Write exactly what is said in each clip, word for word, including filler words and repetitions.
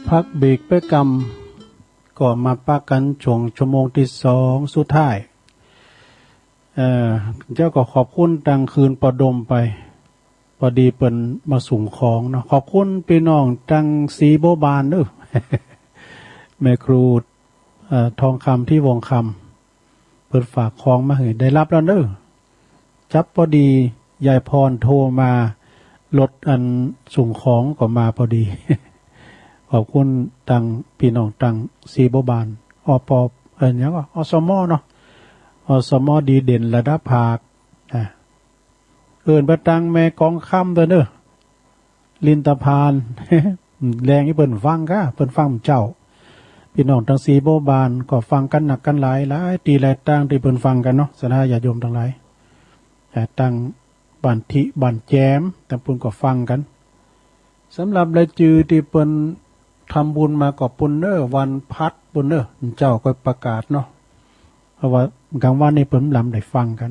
พักเบรกไปกำ ก็มาปะกันช่วงชั่วโมงที่สองสุดท้าย เอ่อ เจ้าก็ขอบคุณตังคืนปอดมไป พอดีเปิ้นมาส่งของเนาะ ขอบคุณพี่น้องตังสีโบบานเด้อ แม่ครู เอ่อ ทองคำที่วงคำ เปิ้นฝากของมาให้ ได้รับแล้วเด้อ จับพอดี ยายพรโทรมา รถอันส่งของก็มาพอดี ขอบคุณตังพี่น้องตังสีโบบาน อป เอิ้นหยังวะ อสม เนาะ อสม ดีเด่นระดับภาค อ่ะ เอิ้นไปตังแม่กองคำเด้อเด้อ ลินตะพาน แรงอีเปิ้นฟังกะ เปิ้นฟังเจ้า พี่น้องตังสีโบบานก็ฟังกันนักกันหลาย หลายตี้หลายตังที่เปิ้นฟังกันเนาะ ศรัทธาญาติโยมตังหลาย แต่ตังบ้านทิบ้านแจม ตังปุ้นก็ฟังกัน สำหรับรายจื่อที่เปิ้นทำบุญมาก็ปุ้นเน้อ วันพัดปุ้นเน้อ เจ้าก็ประกาศเนาะ เพราะว่ากลางวันนี่เปิ้นลำได้ฟังกัน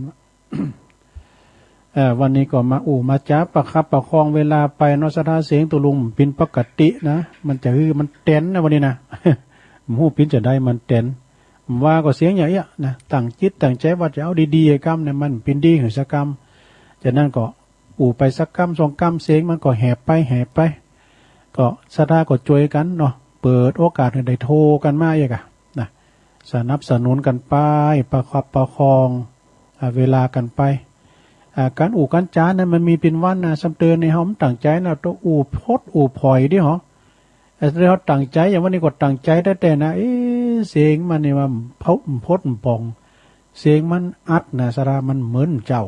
เอ่อ วันนี้ก็มาอู้มาจ๋าประคับประคองเวลาไปเนาะ ศรัทธา เสียงตุลุงปินปกตินะ มันจะฮือมันเต็นนะวันนี้นะ บ่ฮู้ปินจะได้มันเต็น ว่าก็เสียงอย่างเอี้ยนะ ตั้งจิตตั้งใจว่าจะเอาดีๆ กำเนี่ย มันปินดีหื้อสักกำ จากนั้นก็อู้ไปสักกำสองกำ เสียงมันก็แหบไปแหบไป ก็ศรัทธาก็ช่วยกันเนาะ เปิดโอกาสให้ได้โทรกันมาอีกอะนะ สนับสนุนกันไป ประคับประคอง อ่า เวลากันไป อ่า การอู้การจ๋านั้นมันมีเป็นวันนะ ซ้ำเติมในเฮามันตั้งใจนะ ต้องอู้พดอู้ผอยดิหรอ เอ่อ เฮาตั้งใจ อย่างวันนี้ก็ตั้งใจแต๊ๆ นะ เอ๊ะ เสียงมันนี่ว่าพดพดป่อง เสียงมันอัดนะ ศรัทธา มันเหมือนเจ้า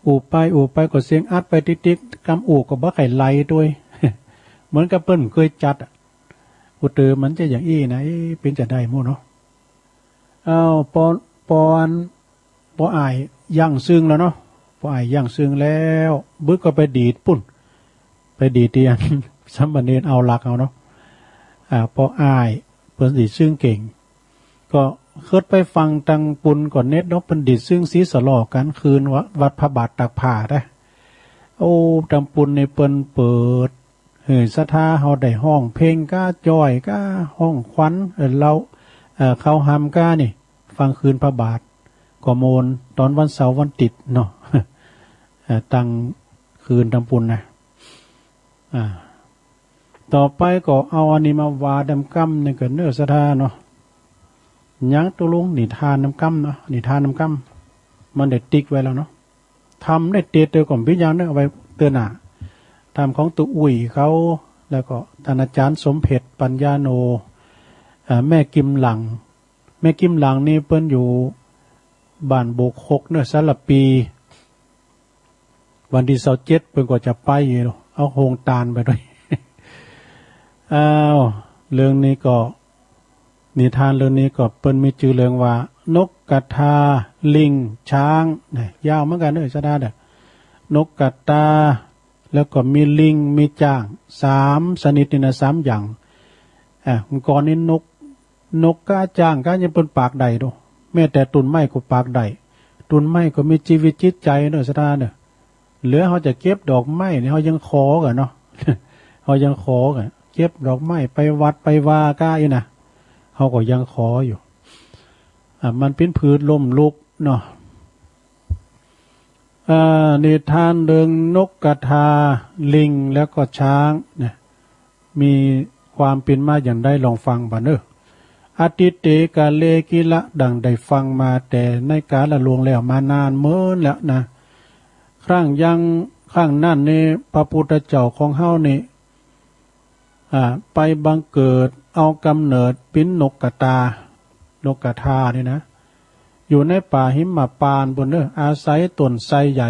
อู้ไปอู้ไปก็เสียงอัดไปติ๊กๆ กำอู้ก็บ่ใค่ไหลด้วย เหมือนกับเปิ้นเคยจัดอะ อุตเตอร์มันจะอย่างอี้นะ เอ๊ะ เป็นจะได้หมู่เนาะ อ้าว ปอ ปออัน ปออ้ายยังซึ่งแล้วเนาะ ปออ้ายยังซึ่งแล้ว บึกก็ไปดีดปุ้น ไปดีดที่อัน สามเณรเอาหลักเอาเนาะ อ่า ปออ้ายเปิ้นดีดซึ่งเก่ง ก็เคิดไปฟังตังปุ้นก่อนเน็ตเนาะ เปิ้นดีดซึ่งสีสะหล่อกันคืนวะ วัดพระบาทตากผ้าได้ โอ้ ตังปุ้นนี่เปิ้นเปิด เออ ศรัทธาเฮาได้ฮ้องเพลงก้าจ้อยก้าฮ้องขวัญ เออ เล่า เออ เข้าหำก้านี่ ฟังคืนพระบาท ก็โมนตอนวันเสาร์วันอาทิตย์เนาะ เออ ตังคืนตังปุ้นนะ อ่า ต่อไปก็เอาอันนี้มาว่าดำกำหนึ่งกันเน้อศรัทธาเนาะ ยังตกลงนิทานดำกำเนาะ นิทานดำกำ มันได้ติ๊กไว้แล้วเนาะ ธรรมได้เตรียมเตอก่อนพิจารณาเอาไว้เตือนหน้า ธรรมของตุ๊อุ้ยเขา แล้วก็ท่านอาจารย์สมเพชรปัญญาโน อ่า แม่กิมหลัง แม่กิมหลังนี่เปิ้นอยู่บ้านโบกหกเนอะ สารปี วันที่ซาวเจ็ดเปิ้นก็จะไปอยู่ เอาโฮงตานไปด้วย อ้าว เรื่องนี้ก็ นิทานเรื่องนี้ก็เปิ้นมีชื่อเรื่องว่า นกกระทา ลิง ช้าง นะ ยาวเหมือนกันเนอะ ศรัทธาเด้อ นกกระทา แล้วก็มีลิง มีจ้าง สามชนิดนี่นะ สามอย่าง อ่ะ ก่อนนี้นก นกกับจ้างก็ยังเปิ้นปากได้โด แม้แต่ต้นไม้ก็ปากได้ ต้นไม้ก็มีชีวิตจิตใจเนอะ ศรัทธาเนอะ เหลือเฮาจะเก็บดอกไม้นี่เฮายังขอกันเนาะ เฮายังขอกัน เก็บดอกไม้ไปวัดไปวาก้าอี้นะ เฮาก็ยังขออยู่ อ่ะ มันเป็นพืชล้มลุกเนาะ อ่า นิทานเรื่องนกกระทา ลิง แล้วก็ช้างเนี่ย มีความเป็นมาอย่างใดลองฟังบ่าเนอะ อทิเต กาเล กิละ ดังได้ฟังมาแต่ในกาลล่วงแล้วมานานเมินแล้วนะ ครั้งยัง ครั้งนั้นนี่พระพุทธเจ้าของเฮานี่ อ่า ไปบังเกิดเอากำเนิดเป็นนกกระทา นกกระทานี่นะ อยู่ในป่าหิมพานต์บนเนอะ อาศัยต้นไทรใหญ่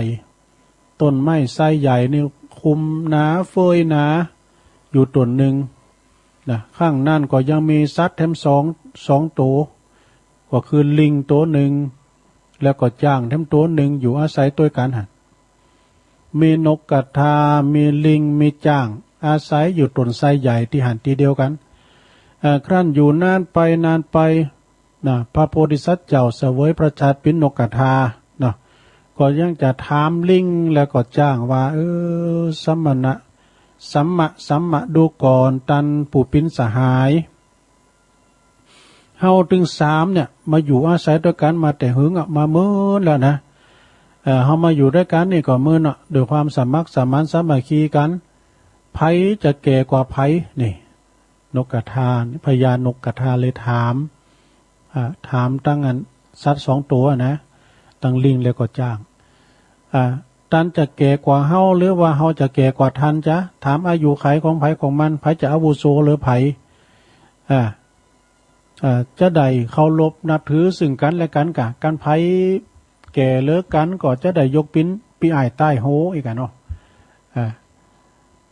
ต้นไม้ไทรใหญ่นี่คุมหนาเฟยหนา อยู่ต้นหนึ่งนะ ข้างนั้นก็ยังมีสัตว์แถมสอง สองตัว ก็คือลิงตัวหนึ่ง แล้วก็จ้างแถมตัวหนึ่งอยู่อาศัยด้วยกันหั่น มีนกกระทา มีลิง มีจ้าง อาศัยอยู่ต้นไทรใหญ่ตี้หั่นตี้เดียวกัน เอ่อ ครั้นอยู่นานไปนานไปนะ พระโพธิสัตว์เจ้าเสวยพระชาติเป็นนกกระทาเนาะ ก็ยังจะถามลิงแล้วก็จ้างว่า เออ สมณะ สัมมะ สัมมะ ดูก่อนท่านผู้เป็นสหาย เฮาตึงสามเนี่ย มาอยู่อาศัยด้วยกันมาแต่หึงอะ มาเมินแล้วนะ เอ่อ เฮามาอยู่ด้วยกันนี่ก็เมินอะ ด้วยความสมัครสมานสามัคคีกัน ใผจะแก่กว่าใผ นี่ นกกระทา พญานกกระทาเลยถาม อ่า ถามตังอันสัตว์สองตัวนะ ตังลิงแล้วก็จ้าง อ่า ท่านจะแก่กว่าเฮา หรือว่าเฮาจะแก่กว่าท่านจ๊ะ ถามอายุไขของไผของมัน ไผจะอาวุโสเหลือไผ อ่า อ่า จะได้เคารพนับถือซึ่งกันและกันกะ กันไผแก่เหลือกันก็จะได้ยกปินปี้อ้ายต๋ายโหงอีกอะเนาะ อ่า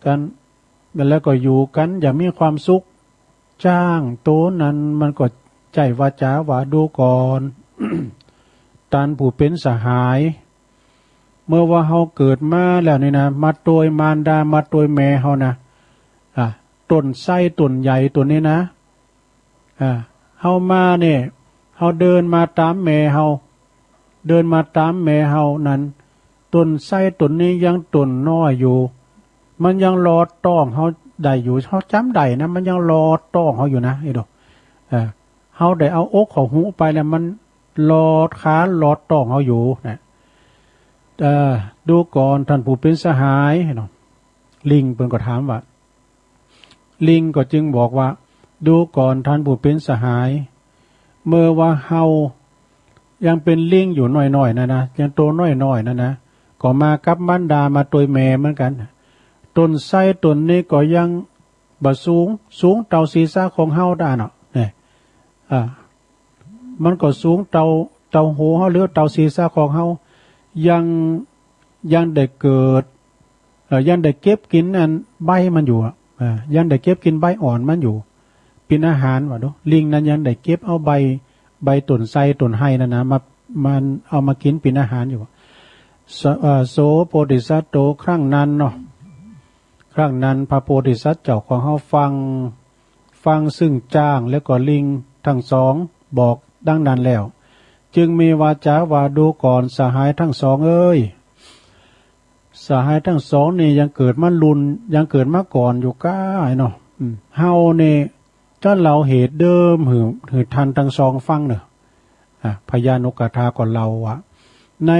กัน แล้วก็อยู่กันอย่างมีความสุข จ้างโตนั้นมันก็ใจ้วาจ๋าว่า ดูก่อน ท่านผู้เป็นสหาย เมื่อว่าเฮาเกิดมาแล้วนี่นะ มาโตยมารดา มาโตยแม่เฮานะ อ่ะ ต้นไทรต้นใหญ่ต้นนี้นะ อ่ะ เฮามาเนี่ย เฮาเดินมาต๋ามแม่เฮา เดินมาต๋ามแม่เฮานั้น ต้นไทรต้นนี้ยังต้นน้อยอยู่ มันยังลอดต๊องเฮาได้อยู่ เฮาจ๋ำได้นะ มันยังลอดต๊องเฮาอยู่นะ ไอ้ดอก เออ เฮาได้เอาอกเข้าหุไปแล้ว มันลอดขาลอดต๊องเฮาอยู่นะ เออ ดูก่อนท่านผู้เป็นสหายเนาะ ลิงเปิ้นก็ถามว่า ลิงก็จึงบอกว่า ดูก่อนท่านผู้เป็นสหาย เมื่อว่าเฮายังเป็นลิงอยู่น้อยๆ นั่นนะ ยังโตน้อยๆ นั่นนะ ก็มากับมารดา มาโตยแม่เหมือนกัน ต้นไทรต้นนี้ก็ยังบ่สูง สูงเต้าศีรษะของเฮาได้เนาะ เนี่ย อ่า มันก็สูงเต้า เต้าหัวเฮา หรือเต้าศีรษะของเฮา ยัง ยังได้เกิด เอ่อ ยังได้เก็บกินอันใบมันอยู่อะ อ่า ยังได้เก็บกินใบอ่อนมันอยู่ เป๋นอาหารว่าดู ลิงนั้นยังได้เก็บเอาใบ ใบต้นไทรต้นไฮนั่นนะ มา มันเอามากินเป๋นอาหารอยู่ ส- เอ่อ โส โพธิสัตโต ครั้งนั้นเนาะ ครั้งนั้นพระโพธิสัตว์เจ้าของเฮาฟัง ฟังซึ่งจ้างและก็ลิงทั้งสองบอกดังนั้นแล้ว จึงมีวาจ๋าว่า ดูก่อนสหายทั้งสองเอ้ย สหายทั้งสองนี่ยังเกิดมารุ่น ยังเกิดมาก่อนอยู่ก้าเนาะ อืม เฮานี่จะเล่าเหตุเดิมหือ หือท่านทั้งสองฟังเนาะ อ่ะ พญานกกระทาก็เล่าว่า ใน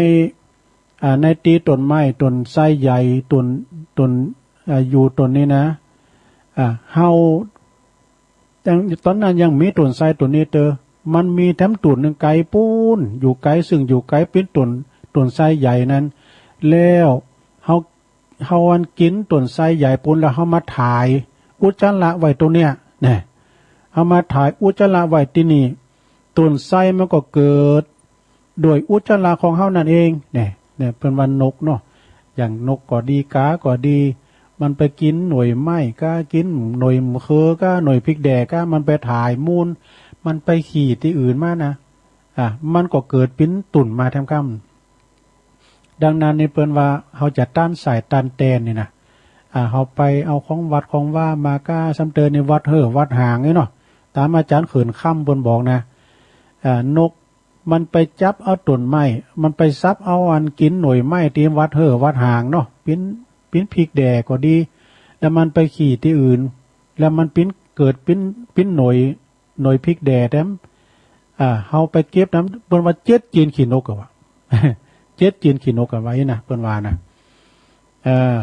อ่า ในตี้ต้นไม้ต้นไทรใหญ่ต้น ต้น อ่า อยู่ต้นนี้นะ อ่า เฮา ยัง ต๋อนนั้นยังมีต้นไทรต้นนี้เตอ มันมีแถมต้นหนึ่งไกลปู้น อยู่ไกล ซึ่งอยู่ไกลเป๋นต้น ต้นไทรใหญ่นั้น แล้วเฮา เฮาอันกิ๋นต้นไทรใหญ่ปู้นแล้วเฮามาถ่ายอุจจาระไว้ตรงเนี้ย แน่ เฮามาถ่ายอุจจาระไว้ตี้นี่ ต้นไทรมันก็เกิด โดยอุจจาระของเฮานั่นเอง เนี่ย เนี่ย เปิ้นว่านกเนาะ อย่างนกก็ดี กาก็ดี มันไปกิ๋นหน่วยไม้ก้า กิ๋นหน่วยมะเขือก้า หน่วยพริกแดดก้า มันไปถ่ายมูล มันไปขี้ตี้อื่นมานะ อ่ะ มันก็เกิดเป๋นตุ่นมาแถมกำ ดังนั้นนี่เปิ้นว่าเฮาจะต้านสายต้านแตนนี่นะ อ่ะ เฮาไปเอาของวัดของว่ามาก้า ซ้ำเติมในวัดเฮ่อวัดหางนี่เนาะ ต๋ามอาจ๋ารย์เขินค่ำเปิ้นบอกนะ อ่ะ นก มันไปจับเอาต้นไม้ มันไปสับเอาอันกิ๋นหน่วยไม้ตี้วัดเฮ่อวัดหางเนาะ เป๋น เป๋นพริกแดดก็ดี แล้วมันไปขี้ตี้อื่น แล้วมันเป๋น เกิดเป๋น เป๋นหน่วย หน่วยพริกแดดแถม อ่า เฮาไปเก็บนำ เปิ้นว่าเจ็ดจีนขี้นกอะวะ เจ็ดจีนขี้นกอะวะอี้นะ เปิ้นว่านะ เอ่อ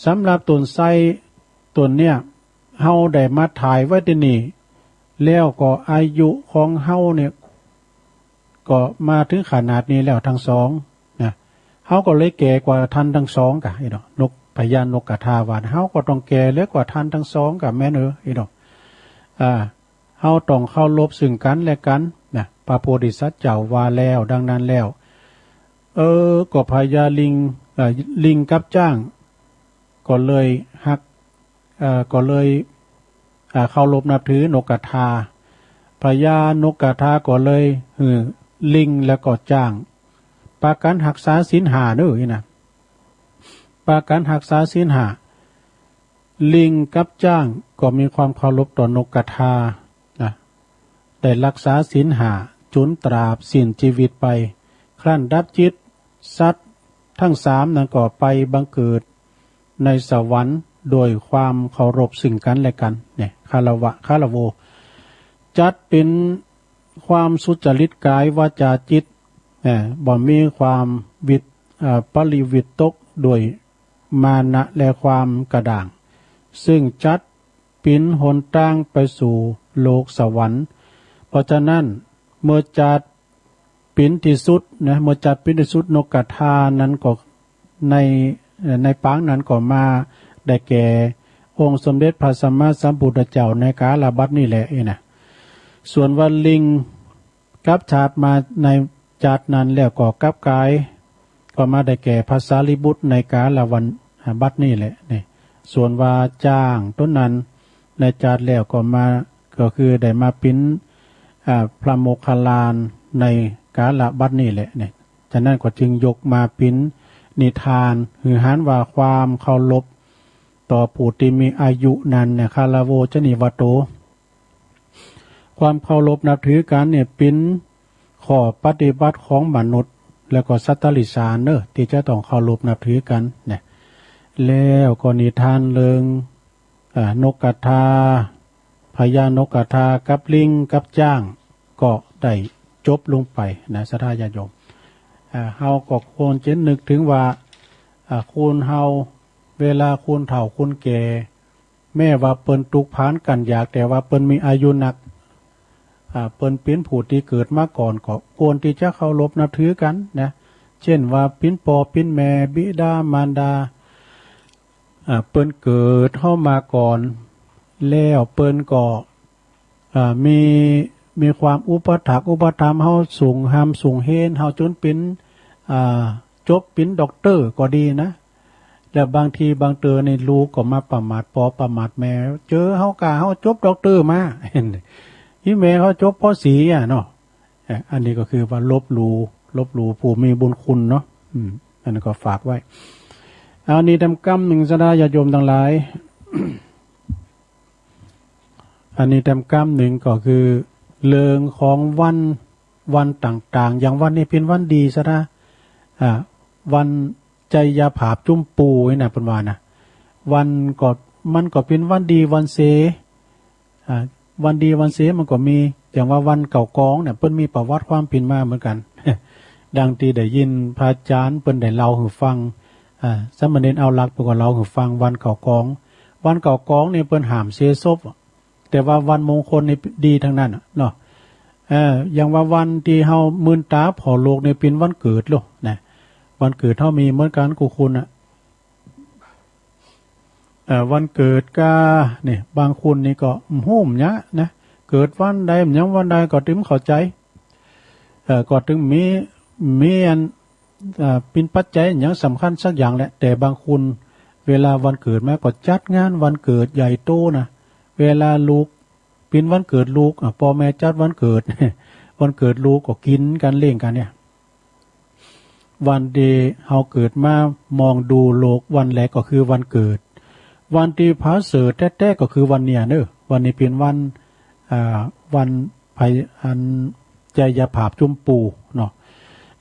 สำหรับต้นไทรต้นเนี่ย เฮาได้มาถ่ายไว้ตี้นี่ แล้วก็อายุของเฮาเนี่ย ก็มาถึงขนาดนี้แล้วทั้งสองนะ เฮาก็เลยแก่กว่าท่านทั้งสองกะ อี้ดอก นก พญานกกระทาว่านะ เฮาก็ต้องแก่เหลือกว่าท่านทั้งสองกะแม่นเออ อี้ดอก อ่า เฮาต้องเคารพซึ่งกันและกันนะ พระโพธิสัตว์เจ้าว่าแล้วดังนั้นแล้ว เออ ก็พญาลิง เอ่อ ลิงกับจ๊าง ก็เลยฮัก เอ่อ ก็เลย อ่า เคารพนับถือนกกระทา พญานกกระทาก็เลยหื้อลิงแล้วก็จ๊าง ปากั๋นฮักษาศีลห้าเด้อ อี้นะ ปากั๋นฮักษาศีลห้า ลิงกับจ๊างก็มีความเคารพต่อนกกระทานะ ได้ฮักษาศีลห้าจนตราบสิ้นชีวิตไป ครั้นดับจิต สัตว์ทั้งสามนั้นก็ไปบังเกิดในสวรรค์ โดยความเคารพซึ่งกันและกัน เนี่ย คารวะ คารวะ จัดเป็นความสุจริตกายวาจาจิต เนี่ย บ่มีความวิต- เอ่อ ปริวิตกโดยมานะและความกระด้าง ซึ่งจัดเป็นหนทางไปสู่โลกสวรรค์ เพราะฉะนั้นเมื่อจัด เป็นที่สุดนะ เมื่อจัดเป็นที่สุด นกกระทานั้นก็ใน ในปางนั้นก็มาได้แก่องค์สมเด็จพระสัมมาสัมพุทธเจ้าในกาลบัดนี้แหละเองนะ ส่วนว่าลิงกลับชาติมาในชาตินั้นแล้วก็กลับกาย ก็มาได้แก่พระสารีบุตรในกาลวัน อ่า บัดนี้แหละ นี่ ส่วนว่าจ้างตนนั้นในชาติแล้วก็มา ก็คือได้มาเป็น อ่า พระโมคคัลลานในกาลบัดนี้แหละ นี่ ฉะนั้นก็จึงยกมาเป็นนิทาน หือหานว่าความเคารพต่อผู้ที่มีอายุนั้นนะ คารวะ จนิวโต ความเคารพนับถือกันเนี่ยเป็นข้อปฏิบัติของมนุษย์ แล้วก็สัตว์ติริสานเนอะ ที่จะต้องเคารพนับถือกันนะ แล้วก็นิทานเรื่อง อ่า นกกระทา พญานกกระทากับลิงกับจ้าง ก็ได้จบลงไปนะ ศรัทธาญาติโยม อ่า เฮาก็ควรจะนึกถึงว่า อ่า คนเฮา เวลาคนเฒ่าคนแก่ แม้ว่าเปิ้นทุกข์พานกันยาก แต่ว่าเปิ้นมีอายุนัก อ่า เปิ้นเป็นผู้ที่เกิดมาก่อน ก็ควรที่จะเคารพนับถือกันนะ เช่นว่าเป็นพ่อเป็นแม่ บิดามารดา อ่า เปิ้นเกิดเฮามาก่อน แล้วเปิ้นก็ อ่า มี มีความอุปถัมภ์อุปถัมภ์เฮา ส่งห้ำส่งเฮนเฮาจนเป็น อ่า จบเป็นด็อกเตอร์ก็ดีนะ แล้วบางทีบางเทื่อนี่ลูกก็มาประมาทพ่อประมาทแม่ เจอเฮาก่าเฮาจบด็อกเตอร์มา อีแม่เฮาจบ ป.สี่ อ่ะเนาะ เอ่อ อันนี้ก็คือว่าลบหลู่ ลบหลู่ผู้มีบุญคุณเนาะ อืม อันนี้ก็ฝากไว้ เอา นี่แถมกำหนึ่ง ศรัทธาญาติโยมทั้งหลาย อันนี้แถมกำหนึ่งก็คือเรื่องของวัน วันต่างๆ อย่างวันนี้เป็นวันดี ศรัทธา อ่า วันไชยภาพจุมปูนี่นะ เปิ้นว่านะ วันก็ มันก็เป็นวันดีวันเส อ่า วันดีวันเสมันก็มี อย่างว่าวันเก่ากองเนี่ย เปิ้นมีประวัติความเป็นมาเหมือนกัน ดังที่ได้ยินพระอาจารย์เปิ้นได้เล่าหื้อฟัง อ่า สามเณรเอาลักษณ์เปิ้นก็เล่าหื้อฟัง วันเก่ากอง วันเก่ากองนี่เปิ้นห้ามเสียศพ แต่ว่าวันมงคลนี่ดีทั้งนั้นน่ะเนาะ เอ่อ อย่างว่าวันที่เฮามื่นต๋าผ่อโลกนี่เป็นวันเกิดโลดนะ วันเกิดเฮามีเหมือนกันกู้คนน่ะ เอ่อ วันเกิดกา นี่ บางคนนี่ก็บ่ฮู้หยังนะ เกิดวันใด หยังวันใดก็ตึงเข้าใจ เอ่อ ก็ตึงมี มีอัน เอ่อ เป็นปัจจัยหยังสำคัญสักอย่างแหละ แต่บางคนเวลาวันเกิดมาก็จัดงานวันเกิดใหญ่โตนะ เวลาลูก เป็นวันเกิดลูก อ่ะ พ่อแม่จัดวันเกิด วันเกิดลูกก็กินกันเลี้ยงกันเนี่ย วันที่เฮาเกิดมามองดูโลกวันแรกก็คือวันเกิด วันที่ผาเสริฐแต๊ๆ ก็คือวันเนี่ยเนอะ วันนี้เป็นวัน อ่า วันไพ- อันไชยภาพจุมปูเนาะ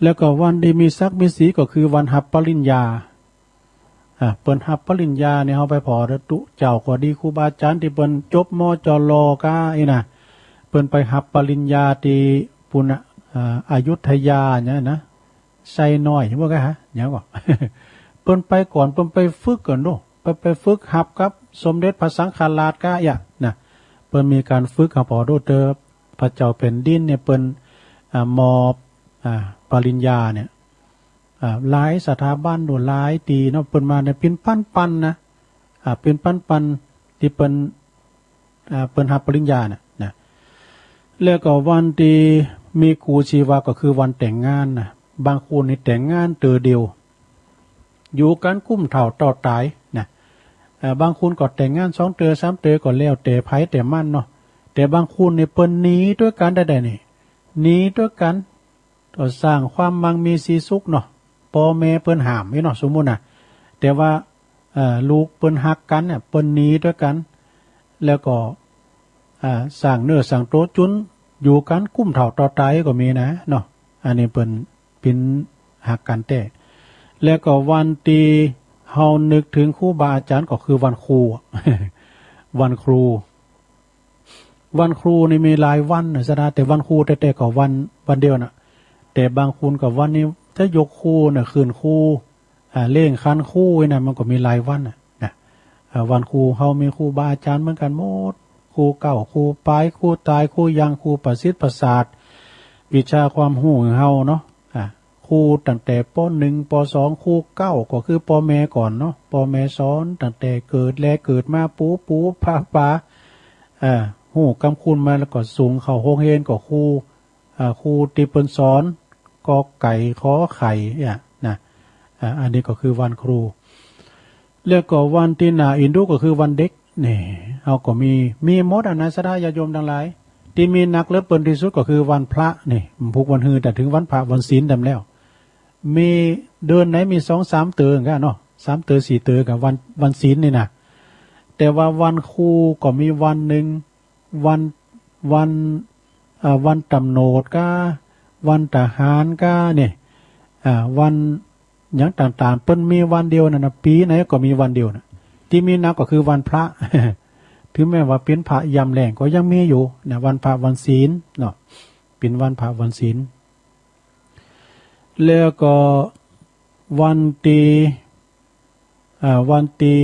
แล้วก็วันที่มีศักดิ์มีศรีก็คือวันฮับปริญญา อ่า เปิ้นฮับปริญญาเนี่ย เฮาไปผ่อเด้อ ตุ๊เจ้าก็ดี ครูบาอาจารย์ที่เปิ้นจบ มจร กาอี้นะ เปิ้นไปฮับปริญญาที่ปุณณะ อ่า อยุธยาเนี่ยนะ ไซน้อย ว่าไงฮะ หยังก็ เปิ้นไปก่อน เปิ้นไปฝึกก่อนโด เปิ้นไปฝึกฮับกับสมเด็จพระสังฆราชกาอี้นะ เปิ้นมีการฝึกฮับผ่อโด เตอพระเจ้าแผ่นดินเนี่ย เปิ้น อ่า มอบ อ่า ปริญญาเนี่ย อ่า หลายสถาบันโด หลายตี้เนาะ เปิ้นมาเนี่ย เป็นปันๆ นะ อ่า เป็นปันๆ ที่เปิ้น อ่า เปิ้นฮับปริญญาน่ะนะ แล้วก็วันที่มีคู่ชีวาก็คือวันแต่งงานนะ บางคนนี่แต่งงานเตื้อเดียว อยู่กันกุ้มเฒ่าเต้าต๋ายนะ เอ่อ บางคนก็แต่งงานสองเตื้อสามเตื้อก็แล้วแต่ไผแต่มันเนาะ แต่บางคนนี่เปิ้นหนีด้วยกันได้ๆ นี่ หนีด้วยกัน ก็สร้างความมั่งมีสีสุขเนาะ พ่อแม่เปิ้นห้ามไว้เนาะ สมมุตินะ แต่ว่า เอ่อ ลูกเปิ้นฮักกันเนี่ย เปิ้นหนีด้วยกัน แล้วก็ อ่า สร้างเนื้อสร้างตัวจุนอยู่กันกุ้มเฒ่าเต้าต๋ายก็มีนะเนาะ อันนี้เปิ้นเป็นฮักกันแต๊ แล้วก็วันที่ เฮานึกถึงครูบาอาจารย์ก็คือวันครู วันครู วันครูนี่มีหลายวันนะสะดา แต่วันครูแท้ๆก็วันวันเดียวนะ แต่บางคนก็วันนี้จะยกครูนะ ขึ้นครู อ่า เล่งขันครูไว้นะ มันก็มีหลายวันนะ นะ อ่า วันครูเฮามีครูบาอาจารย์เหมือนกันหมด ครูเก่า ครูปาย ครูตาย ครูยัง ครูประสิทธิ์ประสาท วิชาความรู้ของเฮาเนาะ อ่า ครูตั้งแต่ ป.หนึ่ง ป.สอง ครูเก่าก็คือป.แม่ก่อนเนาะ ป.แม่สอนตั้งแต่เกิด แลเกิดมา ปู ปู ผา ปา อ่า ฮู้กำคุณมาแล้วก็ส่งเข้าโฮงเฮียนก็ครู อ่า ครูตี้เปิ้นสอน ก.ไก่ ข.ไข่ เนี่ยนะ อ่า อันนี้ก็คือวันครู แล้วก็วันตี้น่าเอ็นดูก็คือวันเด็ก นี่ เฮาก็มี มีหมดอะนะ ศรัทธาญาติโยมทั้งหลาย ตี้มีนักเหลือเปิ้นตี้สุดก็คือวันพระ นี่ พุกวันฮือ แต่ถึงวันพระวันศีลแต้มแล้ว มีเดือนไหนมีสองสามเต๋อกั๋นเนาะ สามเต๋อสี่เต๋อกั๋น วัน วันศีลนี่นะ แต่ว่าวันครูก็มีวันหนึ่ง วัน วัน อ่า วันตำรวจก้า วันทหารก้า เนี่ย อ่า วันหยังต่างๆ เปิ้นมีวันเดียวนั่นนะ ปี๋ไหนก็มีวันเดียวนะ ตี้มีนักก็คือวันพระ ถึงแม้ว่าเป๋นพระยามแลงก็ยังมีอยู่นะ วันพระวันศีลเนาะ เป๋นวันพระวันศีล แล้วก็วันตี้ อ่า วันตี้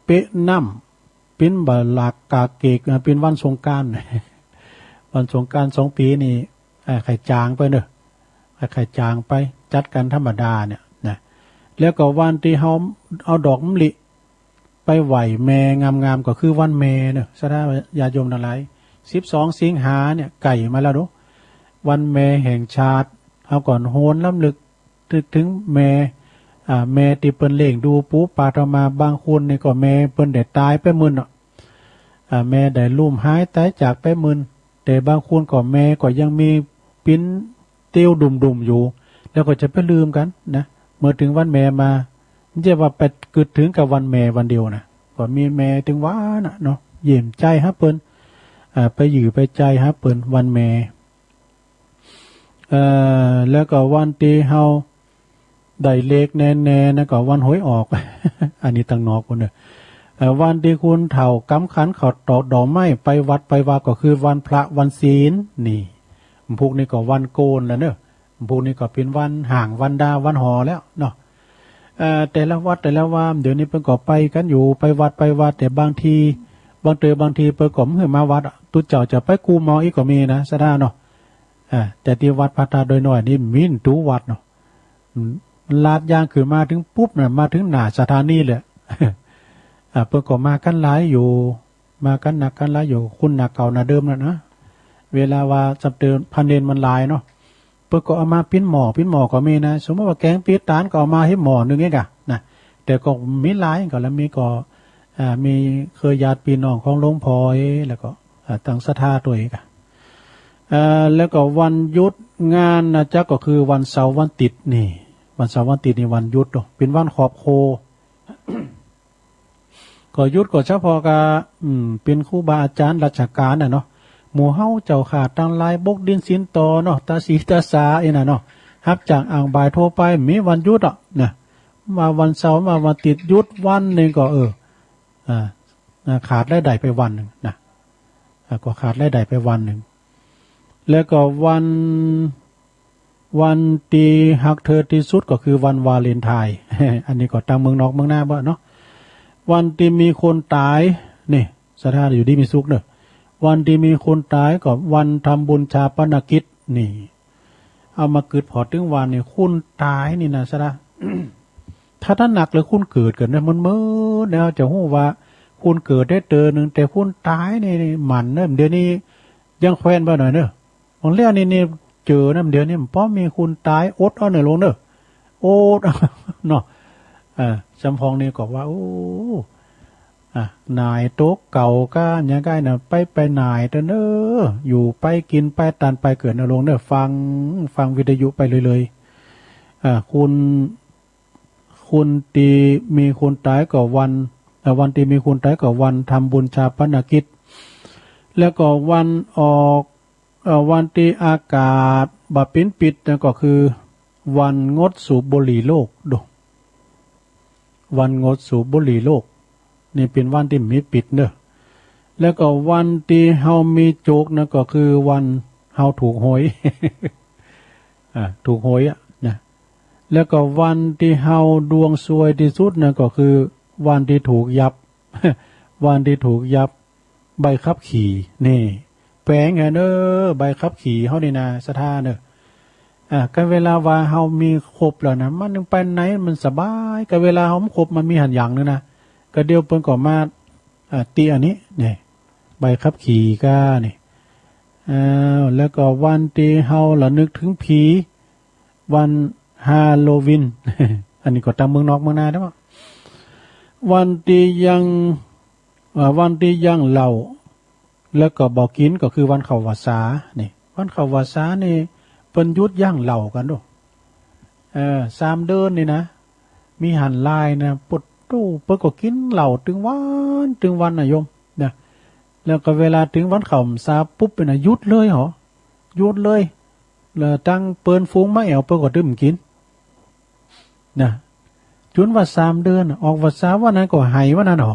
เปะน้ำ เป๋นบ่าหลากกาเกก อ่า เป๋นวันสงกรานต์ วันสงกรานต์สองปี๋นี่ อ่า ใค่จ๋างไปเนาะ ใค่จ๋างไป จัดกั๋นธรรมดาเนี่ยนะ แล้วก็วันตี้เฮาเอาดอกมะลิไปไหว้แม่งามๆ ก็คือวันแม่เนาะ ศรัทธาญาติโยมทั้งหลาย สิบสองสิงหาเนี่ยใก้มาแล้วเนาะ วันแม่แห่งชาติ เฮาก็หวนรำลึก นึกถึงแม่ อ่า แม่ตี้เปิ้นเลี้ยงดูปูปาเฮามา บางคนนี่ก็แม่เปิ้นได้ต๋ายไปมื่นเนาะ อ่า แม่ได้ลุ่มหายต๋ายจากไปมื่น แต่บางคนก็แม่ก็ยังมีปิ๊นเตียวดุ่มๆ อยู่ แล้วก็จะไปลืมกั๋นนะ เมื่อถึงวันแม่มา บ่ใจ้ว่าไปกึ๊ดถึงกับวันแม่วันเดียวนะ ก็มีแม่ตึงว่าน่ะเนาะ เยี่ยมใจ๋หาเปิ้น อ่า ไปหยื่อไปใจ๋หาเปิ้นวันแม่ เอ่อ แล้วก็วันตี้เฮาได้เลขแน่ๆ นะ ก็วันหวยออก อันนี้ตังนอกพุ้นเนาะ เอ่อ วันตี้คนเฒ่ากำขันข้าวตอกดอกไม้ไปวัดไปวาก็คือวันพระวันศีล นี่ พุกนี้ก็วันโกนแล้วเนาะ พุกนี้ก็เป๋นวันฮ้างวันด่าวันห่อแล้วเนาะ เอ่อ แต่ละวัดแต่ละวา เดี๋ยวนี้เปิ้นก็ไปกั๋นอยู่ ไปวัดไปวา แต่บางที บางเต๋อบางทีเปิ้นก็บ่หื้อมาวัดอะ ตุ๊เจ้าจะไปกู้หม้ออีกก็มีนะ ศรัทธาเนาะ อ่า แต่ตี้วัดพระธาตุดอยน้อยนี่มีตุ๊วัดเนาะ อืม ลาดยางขึ้นมาถึงปุ๊บน่ะ มาถึงหน้าสถานีเลย อ่า เปิ้นก็มากั๋นหลายอยู่ มากั๋นนักกั๋นหลายอยู่ คนหน้าเก่าหน้าเดิมนั่นนะ เวลาว่าสำเติมพระเณรมันหลายเนาะ เปิ้นก็เอามาปิ๊นหม้อ ปิ๊นหม้อก็มีนะ สมมุติว่าแก๋งปี๊ดตานก็เอามาหื้อหม้อนึ่งเองอะนะ แต่ก็มีหลายก็ แล้วมีก็ อ่า มีเครือญาติปี้น้องของหลวงพ่อเอง แล้วก็ อ่า ตังศรัทธาตวยเองอะ เอ่อ แล้วก็วันหยุดงานนะจ๊ะ ก็คือวันเสาร์วันอาทิตย์นี่ วันเสาร์วันอาทิตย์นี่วันหยุดเนาะ เป๋นวันครอบครัว ก็หยุดก็เฉพาะกับ อืม เป๋นครูบาอาจ๋ารย์ราชก๋านน่ะเนาะ หมู่เฮาเจ้าข้าตังหลาย บกดินศีลต่อเนาะ ตาสีตาสาเองน่ะเนาะ ฮับจ้างอ้างบ่ายทั่วไป มีวันหยุดอะนะ ว่าวันเสาร์ ว่าวันอาทิตย์ หยุดวันนึ่งก็ เออ อ่า อ่า ขาดรายได้ไปวันนึ่งนะ อ่า ก็ขาดรายได้ไปวันนึ่ง แล้วก็วัน วันตี้ฮักเธอตี้สุดก็คือวันวาเลนไทน์ อันนี้ก็ตังเมืองนอกเมืองนาบ่เนาะ วันตี้มีคนต๋าย นี่ ศรัทธาอยู่ดีมีสุขเนาะ วันตี้มีคนต๋ายก็วันทำบุญฌาปนกิจ นี่ เอามากึ๊ดผ่อเถิงวันนี่ คนต๋ายนี่นะ ศรัทธา ถ้าถนัดเลยคนเกิดกั๋นนะ มันเมินแล้วจะฮู้ว่าคนเกิดได้เต๋อนึ่ง แต่คนต๋ายนี่มันเนาะ เดี๋ยวนี้ยังแควนบ่หน่อยเนาะ บางเรื่องนี่ นี่เจอนะ เดี๋ยวนี้มันป้อมีคนต๋าย อดเอาเนาะหลวงเนาะ อดเอาเนาะ เอ่อ สำพองนี่ก็ว่า โอ้ อ่ะ หน่ายโต๊ะเก่าก้าอย่างไงนะ ไป ไปหน่ายเถอะเนาะ อยู่ไปกินไปตานไปเกิดเนาะหลวงเนาะ ฟัง ฟังวิทยุไปเลยๆ อ่ะ คน คนตี้มีคนต๋ายก็วัน เอ่อ วันตี้มีคนต๋ายก็วันทำบุญฌาปนกิจ แล้วก็วันออก เอ่อ วันตี้อากาศบ่เป๋นพิษนะ ก็คือวันงดสูบบุหรี่โลกเนาะ วันงดสูบบุหรี่โลก นี่เป็นวันที่มีปิดเนอะ แล้วก็วันที่เฮามีโจกนะก็คือวันเฮาถูกหวย อ่า ถูกหวยอะนะ แล้วก็วันที่เฮาดวงซวยที่สุดนะก็คือวันที่ถูกยับ วันที่ถูกยับใบขับขี่ นี่ แปลงให้เนอะ ใบขับขี่เฮานี่นะ ศรัทธาเนอะ อ่า ก็เวลาว่าเฮามีครบแล้วนะ มันไปไหนมันสบาย ก็เวลาเฮาครบมันมีหันอย่างนึงนะ ก็เดี๋ยวเปิ้นก็มา อ่า ติอันนี้ นี่ ใบขับขี่ก็นี่ อ้าว แล้วก็วันที่เฮาระนึกถึงผี วันฮาโลวีน อันนี้ก็ตามเมืองนอกเมืองนาได้บ่ วันที่ยัง เอ่อ วันที่ยังเหล้า แล้วก็บ่กินก็คือวันเข้าพรรษา นี่ วันเข้าพรรษานี่เปิ้นหยุดยังเหล้ากันโด เออ สามเดือนนี่นะ มีหันหลายนะ ปดตู้ เปิ้นก็กินเหล้าตึงวัน ตึงวันนะโยม นะ แล้วก็เวลาถึงวันเข้าพรรษาปุ๊บนี่นะ หยุดเลยเหรอ หยุดเลย แล้วตั้งเปิ้นฝูงมาแอ่ว เปิ้นก็ดื่มกิน นะ จนว่าสามเดือนน่ะ ออกพรรษาวันนั้นก็ไหวันนั้นเหรอ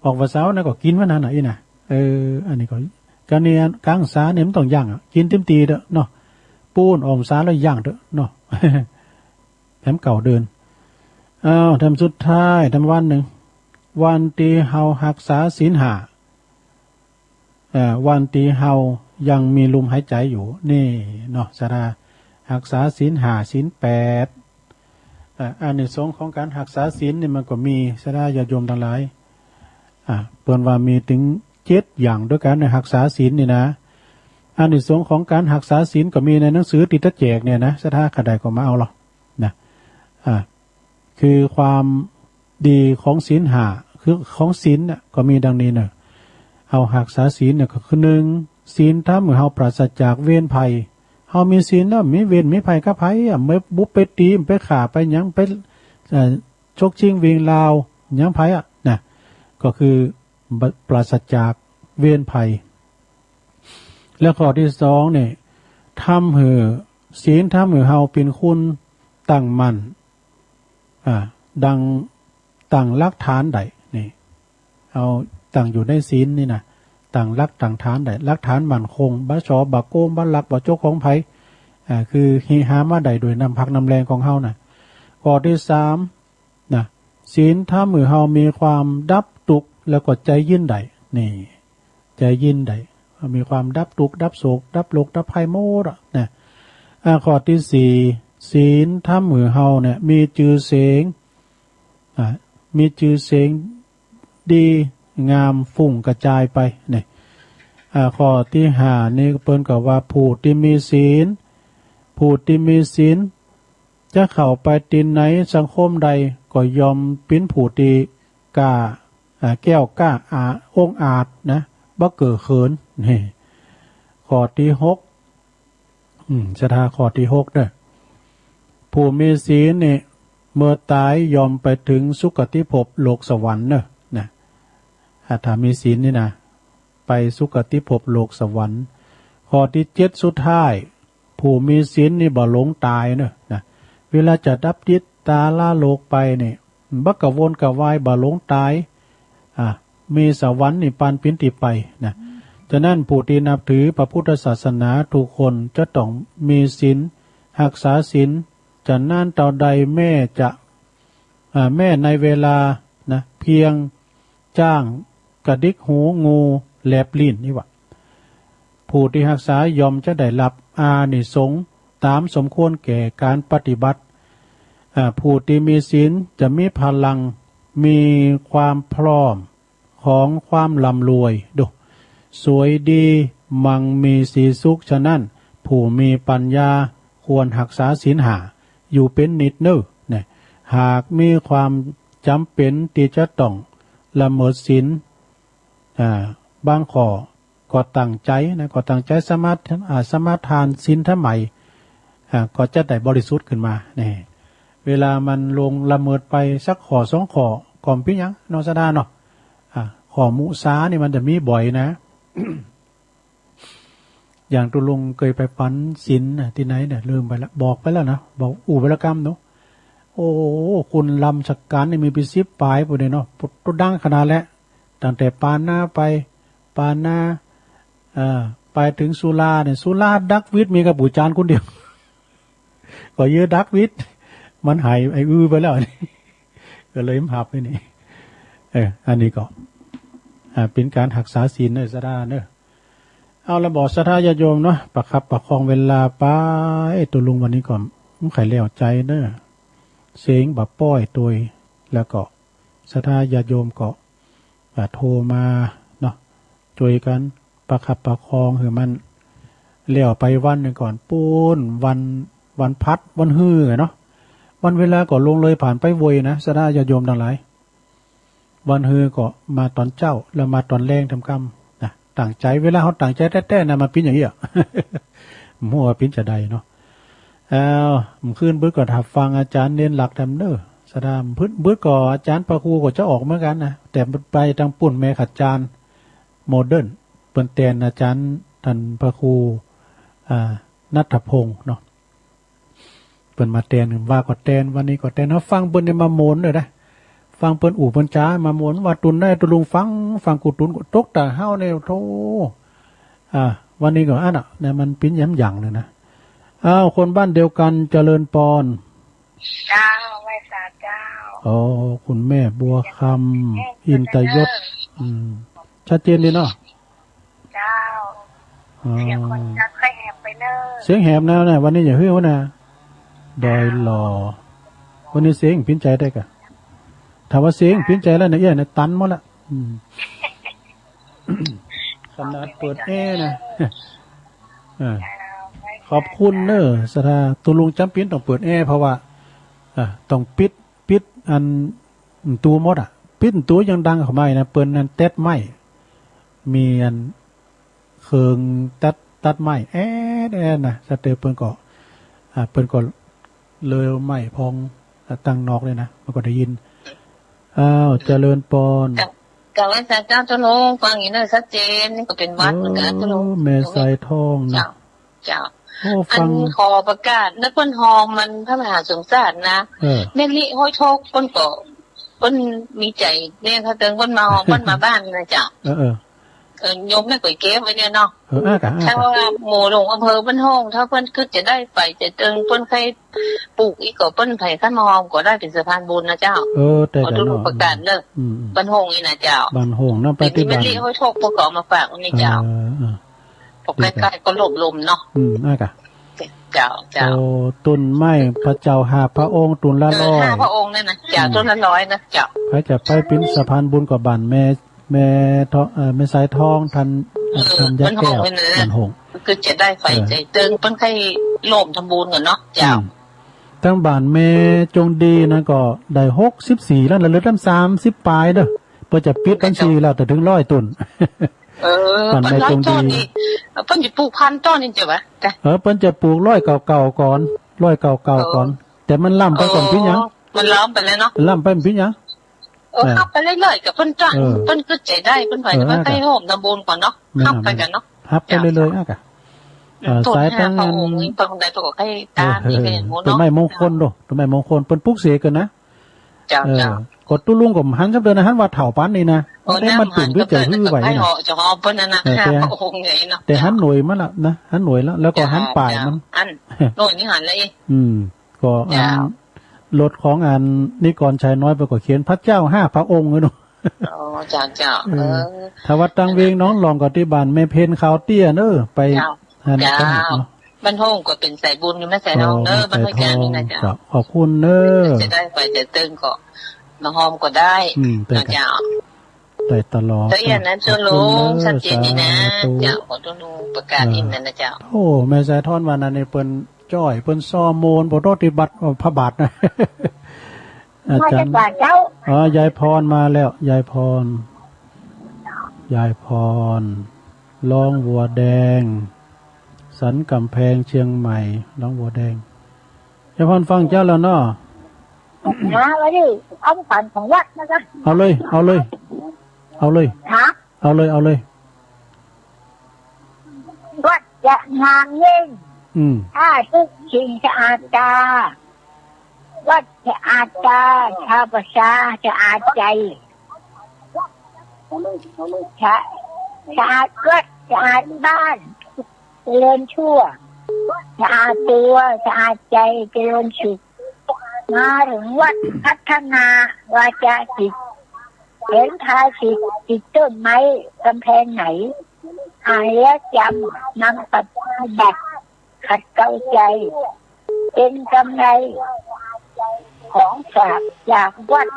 ออกพรรษาวันนั้นก็กินวันนั้นน่ะ อีนะ เออ อันนี้ก็ ก็เนี่ย กลางพรรษาเนี่ยมันต้องยังอะ กินเต็มที่เถอะเนาะ ปูนออกพรรษาแล้วยังเถอะเนาะ แถมเก้าเดือน อ้าว แถมสุดท้าย แถมวันหนึ่ง วันที่เฮารักษาศีลห้า เอ่อ วันที่เฮายังมีลมหายใจอยู่ นี่เนาะ ศรัทธา รักษาศีลห้า ศีลแปด อ่า อานิสงส์ของการรักษาศีลนี่มันก็มี ศรัทธาญาติโยมทั้งหลาย อ่า เปิ้นว่ามีถึงเจ็ดอย่างด้วยกันในรักษาศีลนี่นะ อานิสงส์ของการรักษาศีลก็มีในหนังสือตี้จะแจกเนี่ยนะ ศรัทธาใครได้ก็มาเอาเนาะ นะ อ่า คือความดีของศีลห้า คือของศีลน่ะ ก็มีดังนี้เนอะ เฮารักษาศีลเนี่ยก็คือ หนึ่ง ศีลทำให้เฮาปราศจากเวรภัย เฮามีศีลแล้วมีเวรมีภัยกับไผอะ ไม่บุกไปตี ไปฆ่า ไปหยัง ไป เอ่อ ฉกชิงวิ่งราวหยังไผอะนะ ก็คือปราศจากเวรภัย แล้วข้อที่สองเนี่ย ทำให้ ศีลทำให้เฮาเป็นคนตั้งมั่น อ่า ดังตั้งหลักฐานได้ นี่ เอาตั้งอยู่ในศีลนี่นะ ตั้งหลักตั้งฐานได้ หลักฐานมั่นคง บ่ฉอ บ่โกง บ่ลัก บ่ฉกของไผ อ่า คือหามาได้ด้วยน้ำพักน้ำแรงของเฮานะ ข้อที่สามนะ ศีลทำให้เฮามีความดับทุกข์แล้วก็ใจเย็นได้ นี่ ใจเย็นได้ มีความดับทุกข์ ดับโศก ดับโรค ดับภัยหมดอะนะ อ่า ข้อที่สี่ ศีลทำให้เฮาเนี่ยมีชื่อเสียง อ่า มีชื่อเสียงดีงามฟุ้งกระจายไป นี่ อ่า ข้อที่ห้านี่เปิ้นก็ว่าผู้ที่มีศีล ผู้ที่มีศีล จะเข้าไปตี้ไหนสังคมใดก็ย่อมเป็นผู้ที่กล้า อ่า แก้วกล้าอาองอาจนะ บ่เก้อเขิน นี่ ข้อที่หก อืม ศรัทธา ข้อที่หกเด้อ ผู้มีศีลนี่ เมื่อตายย่อมไปถึงสุคติภพโลกสวรรค์เนอะ นะ อ่า ถ้ามีศีลนี่นะ ไปสุคติภพโลกสวรรค์ ข้อที่เจ็ดสุดท้าย ผู้มีศีลนี่บ่หลงตายเนอะ นะ เวลาจะดับจิตตาละโลกไปนี่ บ่กระวนกระวาย บ่หลงตาย อ่ะ มีสวรรค์นิพพานเป็นตี้ไปนะ ฉะนั้นผู้ที่นับถือพระพุทธศาสนาทุกคนจะต้องมีศีล รักษาศีล จะนานเท่าใดแม้จะ อ่า แม้ในเวลานะ เพียงจ้างกระดิกหูงูแลบลิ้นนี่หว่า ผู้ที่รักษาย่อมจะได้รับอานิสงส์ตามสมควรแก่การปฏิบัติ อ่า ผู้ที่มีศีลจะมีพลัง มีความพร้อมของความร่ำรวย ดู สวยดี มั่งมีสีสุข ฉะนั้นผู้มีปัญญาควรรักษาศีลห้าอยู่เป็นนิดเนอะ นะ หากมีความจำเป็นที่จะต้องละเมิดศีล อ่า บางข้อก็ตั้งใจนะ ก็ตั้งใจสมาท- อ่า สมาทานศีลทำไม อ่า ก็จะได้บริสุทธิ์ขึ้นมา นี่ เวลามันล่วงละเมิดไปสักข้อสองข้อก็บ่เป็นหยังเนาะ ศรัทธาเนาะ อ่า ข้อมุสานี่มันจะมีบ่อยนะ อย่างตุ๊ลุงเคยไปปันศีลน่ะ ตี้ไหนเนี่ย ลืมไปละ บอกไปแล้วนะ บอกอู้ไปแล้วกำเนาะ โอ้ คนลำสักการนี่มีเป็นสิบปายพู้นเนาะ โตดังขนาดแหละ ตั้งแต่ปานาไป ปานา เอ่อ ไปถึงสุราเนี่ย สุราดักวิทย์มีกับปู่จารย์คนเดียว ก็เยอะดักวิทย์ มันหายไอ้อื้อไปแล้ว ก็เลยหับไปนี่ เออ อันนี้ก็ อ่า เป็นการหักษาศีลเนอะ ศรัทธาเนอะ เอาละบ่ ศรัทธาญาติโยมเนาะ ประคับประคองเวลาไป ตกลงวันนี้ก็บ่ใค่แล้วใจเนอะ เสียงบ่ป้อยตวย แล้วก็ศรัทธาญาติโยมก็ อ่า โทรมาเนาะ ช่วยกันประคับประคองหื้อมันแล้วไปวันหนึ่งก่อน ปู้นวัน วันพัด วันฮือเนาะ วันเวลาก็ล่วงเลยผ่านไปไวนะ ศรัทธาญาติโยมทั้งหลาย วันฮือก็มาตอนเจ๊า แล้วมาตอนแลงค่ำๆ นะ ตั้งใจ เวลาเฮาตั้งใจแต๊ๆ นะ มันเป๋นอย่างนี้อะ บ่ฮู้ว่าเป๋นจะใดเนาะ เอ้า เมื่อคืนเบิดก็ถ้าฟังอาจารย์เน้นหลักแถมเนอะ ศรัทธา เบิด เบิดก็อาจารย์พระครูก็จะออกเหมือนกันนะ แต่ไปทางปุ้นแม่ขจารย์ โมเดิร์น เปิ้นแตนอาจารย์ท่านพระครู อ่า ณัฐพงษ์เนาะ เปิ้นมาแตน ว่าก็แตน วันนี้ก็แตน เฮาฟังเปิ้นเนี่ยมาโมนเลยนะ ฟังเปิ้นอู้เปิ้นจ๋ามาโมน ว่าตุ่นได้ตุลุงฟัง ฟังกูตุ่นก็ตกตาเฮาเนี่ย โธ่ อ่า วันนี้ก็อันน่ะ เนี่ยมันปิ้นย้ำหยั่งเลยนะ อ้าว คนบ้านเดียวกัน เจริญปอน เจ้า ไหว้สาเจ้า อ๋อ คุณแม่บัวคำ อินตยศ อืม ชัดเจนดีเนาะ เจ้า อ๋อ เสียงคนจักค่อยแหบไปเนอะ เสียงแหบแนวน่ะ วันนี้อย่าหื้อวะนะ ดอยหล่อ วันนี้เสียงปิ้นใจได้กะ ถ้าว่าเสียงปิ้นใจแล้วเนี่ย เอี้ยเนี่ยตันหมดละ อืม ขนาดเปิดแอร์นะ เออ ขอบคุณเนอะ ศรัทธา ตุลุงจ๋ำเป๋นต้องเปิดแอร์ เพราะว่า อ่ะ ต้องปิด ปิดอัน ตูหมดอ่ะ ปิดตูยังดังเข้ามาอีกนะ เปิ้นนั่นตัดไม้ มีอัน เครื่องตัด ตัดไม้ แอดแอดนะ สะเตอเปิ้นก็ อ่า เปิ้นก็เลยไม้พอง อ่า ตั้งนอกเลยนะ มันก็ได้ยิน อ้าว เจริญปอน เจ้า เจ้า ไหว้สาเจ้า เจ้าลุง ฟังอยู่เนอะ ชัดเจน นี่ก็เป็นหวัดเหมือนกัน เจ้าลุง เออ แม่สายทองนะ เจ้า เจ้า โอ้ อัน ฟัง ขอประกาศ นึกเปิ้นฮองมันพระมหาสมสารนะ เออ แม่ลิห้วยทก เปิ้นก็ เปิ้นมีใจเนี่ย เขาเติงเปิ้นมาฮอง เปิ้นมาบ้านนะเจ้า เออ เออ เออ โยมไม่ก๋วยเก็บไว้เนี่ยเนาะ เออ อ่ะกะ อ่ะกะ ถ้าว่าหมู่หลวงอำเภอบ้านโฮง ถ้าเปิ้นคิดจะได้ไปจะเติง เปิ้นใครปลูกอีกก็เปิ้นไผเข้ามาฮองก็ได้เป็นสะพานบุญนะเจ้า เออ แต่ ขอทุก กะเนาะ ประกาศเนอะ อืม อืม บ้านโฮงนี่นะเจ้า บ้านโฮงนะ เป็นที่ ปฏิบัติ แม่ลิห้วยทก เปิ้นก็เอามาฝากไว้นี่เจ้า เออ เออ ปกใกล้ๆก็หลบลมเนาะ อืม อ่ะกะ เจ้า เจ้า โอ้ ตุ่นไม้พระเจ้าห้าพระองค์ ตุ่นละ เออ ร้อย ห้าพระองค์นั่นนะ เจ้า อืม ตุ่นละร้อยนะ เจ้า ใครจะไปเป็นสะพานบุญกับบ้านแม่ แม่ทอง เอ่อ แม่สายทอง ท่าน เออ ท่านยาแก้ว บ้านโฮงนั่นนะ บ้านโฮง คือจะได้ไป เออ ใจเติง เปิ้นใครร่วมทำบุญกันเนาะ เจ้า อืม ทางบ้านแม่จงดีนั่นก็ได้หกสิบสี่แล้วนะ เหลือตั้งสามสิบปลายเด้อ เปิ้นจะปิดบัญชีแล้ว แต่ถึงร้อยตุ่น เออ บ้านแม่จงดี เปิ้นร้อยต้นนี่ เปิ้นจะปลูกพันต้นนี่จ้ะวะ จ้ะ เออ เปิ้นจะปลูกร้อยเก่าๆก่อน ร้อยเก่าๆก่อน เออ แต่มันล้ำไปก่อน เออ ปิ้นหยัง มันล้ำไปแล้วเนาะ ล้ำไปปิ้นหยัง เออ เออ ฮับไปเรื่อยๆกับเปิ้นจ้ะ เออ เปิ้นก็ใจได้ เปิ้นไป เออ เปิ้นไป อ่ะ ร่วมทำบุญก่อนเนาะ แม่น ฮับไปกันเนาะ ฮับไปเรื่อยๆ อ่ะกะ เออ ต้น สาย ห้า ตั้ง พระองค์นี่ เปิ้นได้ตัวใครตาม เออ นี่ก็อย่างงู้น ต้น เนาะ ไม้มงคลโด ต้นไม้มงคล เปิ้นปลูกเสกกันนะ เจ้า เออ เจ้า ก็ตุ๊ลุงก็หันจำเดินนะ หันว่าเถ่าปานนี้นะ โอ้ เอ๊ะ น้ำ มันเปลี่ยน หัน วิจัย กับ หื้อไหว กับ นะ ไอ้หอ เจ้าหอเปิ้นนั่นนะ เออ แต่ ห้าพระองค์ไงเนาะ แต่หันหน่วยมันละนะ หันหน่วยแล้ว แล้วก็ เจ้า หันป่าย เจ้า มัน หันหน่วยนี่หันแล้วเอง อืม ก็อัน เจ้า รถของอันนิกรชัยน้อยไปก็เขียนพระเจ้าห้าพระองค์ไว้เนาะ อ๋อ เจ้า เจ้า เออ เออ ถ้าว่าตังเวียงหนองหลองก็ที่บ้านแม่เพนขาวเตี้ยเนอะ ไป เจ้า หัน เจ้า กันเนาะ บ้านโฮงก็เป็นสายบุญอยู่แม่สายทองเนอะ อ๋อ บ้านห้วยแก้วนี่นะเจ้า เจ้า ขอบคุณเนอะ จะได้ไปจะเติงก็มาฮอมก็ได้ อืม แต่ เจ้า ได้ตลอด แต่อย่างนั้น ขอบคุณเนอะ เจ้าลุง ชัดเจนดีนะ สาธุ เจ้า ขอเจ้าลุงประกาศ เออ อีกนั่นนะเจ้า โอ้ แม่สายทองวันนั้นนี่เปิ้นจ้อย เปิ้นซ้อมโมน บ่ต้องปฏิบัติพระบาทนะ อาจารย์ มาจากบ้านเจ้า อ๋อ ยายพรมาแล้ว ยายพร ยายพร ร้องวัวแดง สันกำแพงเชียงใหม่ ร้องวัวแดง ยายพรฟังเจ้าแล้วเนาะ มาเลยดิ ของขวัญของวัดนะคะ เอาเลย เอาเลย เอาเลย ฮะ เอาเลย เอาเลย วัดจะงามยิ่ง อืม ถ้าทุกสิ่งสะอาดตา วัดสะอาดตา ชาวประชาสะอาดใจ สะ สะอาดวัด สะอาดบ้าน เจริญชั่ว สะอาดตัว สะอาดใจ เจริญสุข มาถึงวัดพัฒนาวาจาจิต เห็นทาสิทธิ์ติดต้นไม้กำแพงไหน อ่านแล้วจำนำปฏิบัติ ขัดเกลาใจ เป็นกำไรของฝากจากวัด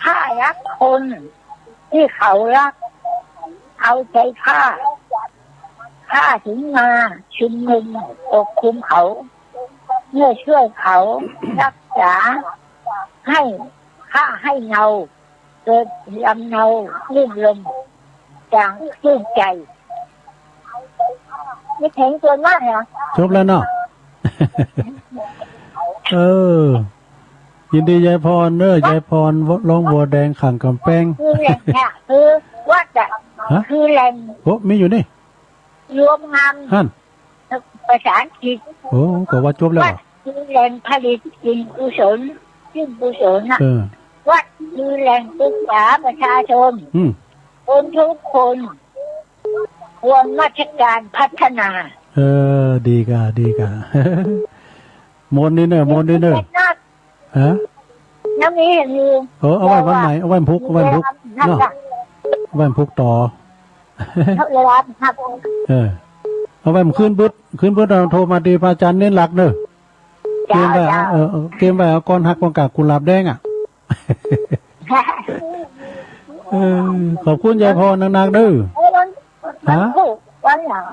ข้ารักคนที่เขารัก เอาใจข้า ข้าถึงมาชุมนุมปกคลุมเขา เมื่อช่วยเขารักษาให้ข้าให้เงา เกิดลำเนาลื่นลมอย่างชื่นใจ นี่เพลงชวนมากเหรอ จบแล้วเนาะ เออ ยินดียายพรเนอะ ยายพรร้องบัวแดงขังกำแพง คือแหล่งเนี่ยคือวัดอะ ฮะ คือแหล่ง โอ้ มีอยู่นี่ รวมงาน หั่น ภาษาอังกฤษ โอ้ ก็ว่าจบแล้ว วัดคือแหล่งผลิตสิ่งกุศล สิ่งกุศลนะ เออ วัดคือแหล่งศึกษาประชาชน อืม คนทุกคน ควรราชการพัฒนา เออ ดีกะ ดีกะ ม่วนดีเนอะ ม่วนดีเนอะ เจ็ดนัด ฮะ ยังมีอยู่ เออ เอาไว้วันไหน เอาไว้วันพุธ เอาไว้วันพุธ เนาะ เอาไว้วันพุธต่อ เวลาครับ เออ เอาไว้วันคืนพุธ คืนพุธเราโทรมาตีพระอาจารย์เน้นหลักเนอะ เจ้า เตรียมไว้ เจ้า เออ เออ เตรียมไว้เอาก้อนฮักก้อนกาบกุหลาบแดงอะ เออ ขอบคุณยายพรนักๆเด้อ เออ วัน ฮะ วันพุธวันหยัง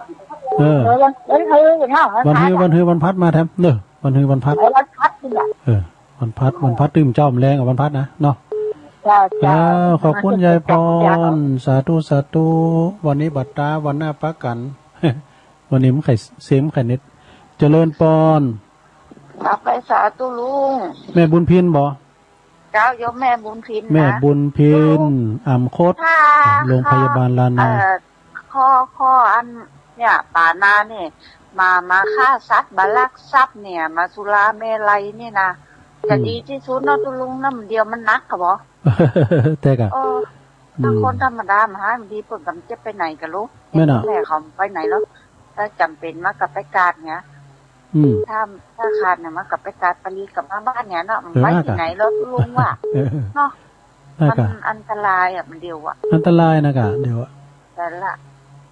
เออ เออ วัน วันฮือเนาะ วันฮือ วันพัด วันฮือ วันพัดมาแถมเนอะ วันฮือ วันพัด เออ วันพัดนี่แหละ เออ วันพัด วันพัดตื่นเจ้าแรงอะ วันพัดนะ เนาะ เจ้า เจ้า เออ ขอบคุณยายพร เจ้า สาธุ สาธุ วันนี้บัดตา วันหน้าปะกัน วันนี้มันไข่เซมไข่เน็ต เจริญปอน กลับไปสาธุลุง แม่บุญพินบ่ เจ้า โยมแม่บุญพินนะ แม่บุญพิน อ่ำคด ค่ะ โรงพยาบาลล้านนา เอ่อ ข้อ ข้ออันเนี่ย ป่านานี่ มา มาฆ่าสัตว์ มาลักทรัพย์เนี่ย มาสุราเมรัยนี่นะ จะ อืม ดีที่สุดเนาะ ตุลุง น้ำเดียวมันหนักกะบ่ แต่กะ เออ ถ้า อืม คนธรรมดามาหามันดี เปิ้นกำเจ็บไปไหนกะลูก แม่นอะ แม่เขาไปไหนแล้ว ถ้าจำเป็นมากกับไปกาดเนี่ย อืม ถ้า ถ้าขาดเนี่ยมากกับไปกาดปลีกลับมาบ้านเนี่ยเนาะ มัน เออ ไปที่ไหนแล้วลุงว่า เออ เนาะ นั่น มัน กะ อันตรายอะ มันเดียวอะ อันตรายนะกะ เดียวอะ แต่ละ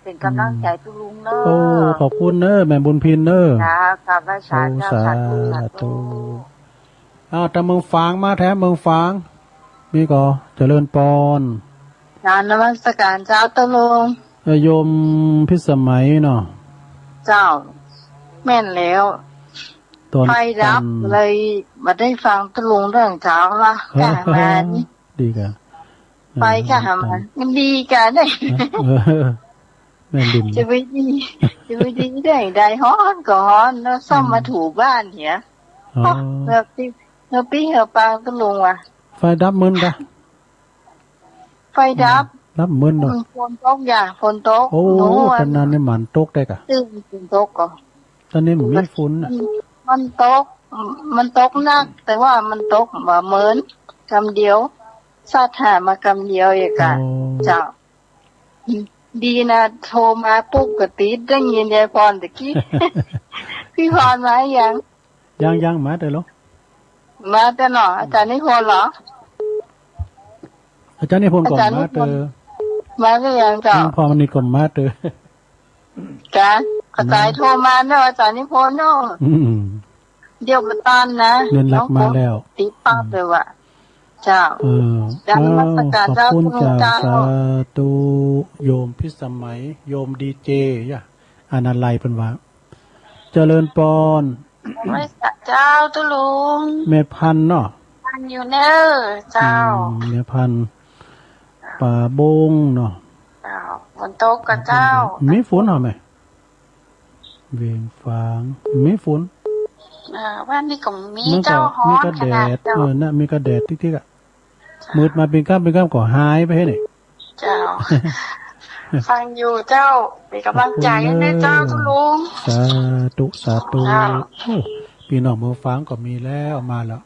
เป็นกำลังใจ อืม ตุลุงเนอะ โอ้ ขอบคุณเนอะ แม่บุญพินเนอะ จ้า กราบไหว้สา โอ้ เจ้า สาธุ สาธุ สาธุ อ้าว แต่เมืองฝางมาแถม เมืองฝาง มีก่อ เจริญปอน กราบนมัสการเจ้าตุลุง เอ่อ โยมพิสมัยเนาะ เจ้า แม่นแล้ว ตอน ไฟดับ ปั่น เลยบ่ได้ฟังตุลุงเรื่องเช้าละ กะมานี่ ดีกะ ไฟกะ เออ หามา ปั่น มันดีกะเนี่ย เออ แม่นดิน จะไปดี จะไปดีได้ ได้ฮ้อนก็ฮ้อน แล้วซ่อม อืม มาถูบ้านเหีย อ๋อ เฮือปี้ เฮือปี้เฮือปางตุลุงว่ะ ไฟดับมึนกะ ไฟดับ อืม ดับมึนเนาะ ฝนตกอย่า ฝนตก โอ้ หนู ตอนนั้นนี่มันตกได้กะ ตื่นฝนตกก่อน ตอนนี้มันมีฝนน่ะ มันตก มันตกหนัก แต่ว่ามันตกบ่เหมือนกำเดียว สัตว์หามากำเดียวเองกะ โอ้ เจ้า ดีนะ โทรมาปุ๊บก็ติด ได้ยินยายพรตะกี้ พี่พรมายัง ยัง ยัง มาแต่ละ มาแต่เนาะ อาจารย์นิพนธ์เหรอ อาจารย์นิพนธ์ก็ อาจารย์นิพนธ์ มาแต่ มาหรือยังเจ้า อืม พอมันนี่ก็มาแต่ จ้ะ อาจารย์โทรมาเนาะ อาจารย์นิพนธ์เนาะ อืม เดี๋ยวมาต้อนนะ เรียนหลักมาแล้ว น้องคงติดปั๊บเลยว่ะ เจ้า เออ เจ้า นมัสการ อ้าว ขอบคุณ เจ้า เจ้า เจ้า สาธุ โยมพิสมัย โยมดีเจ อ่ะ อันนั้นไล่เพิ่นว่า เจริญปอน ไหว้สาเจ้าตุลุง แม่พันธุ์เนาะ พันธุ์อยู่เนอะเจ้า อืม แม่พันธุ์ ป่าบงเนาะ เจ้า ฝนตกกะเจ้า มีฝนเหรอแม่ เวียงฝาง มีฝน เอ่อ วันนี้ก็มี มันก็ เจ้า ฮ้อน มีกะแดด ขนาดเจ้า เออ นะ มีกะแดดติ๊กๆ อ่ะ มืดมาเป็นค่ำเป็นค่ำก็หายไปให้นี่ เจ้า ฟังอยู่เจ้า เป็นกำลังใจให้แม่เจ้า ขอบคุณเนอะ ตุลุง สาธุ สาธุ เจ้า โอ้ พี่น้องเมืองฝางก็มีแล้ว มาแล้ว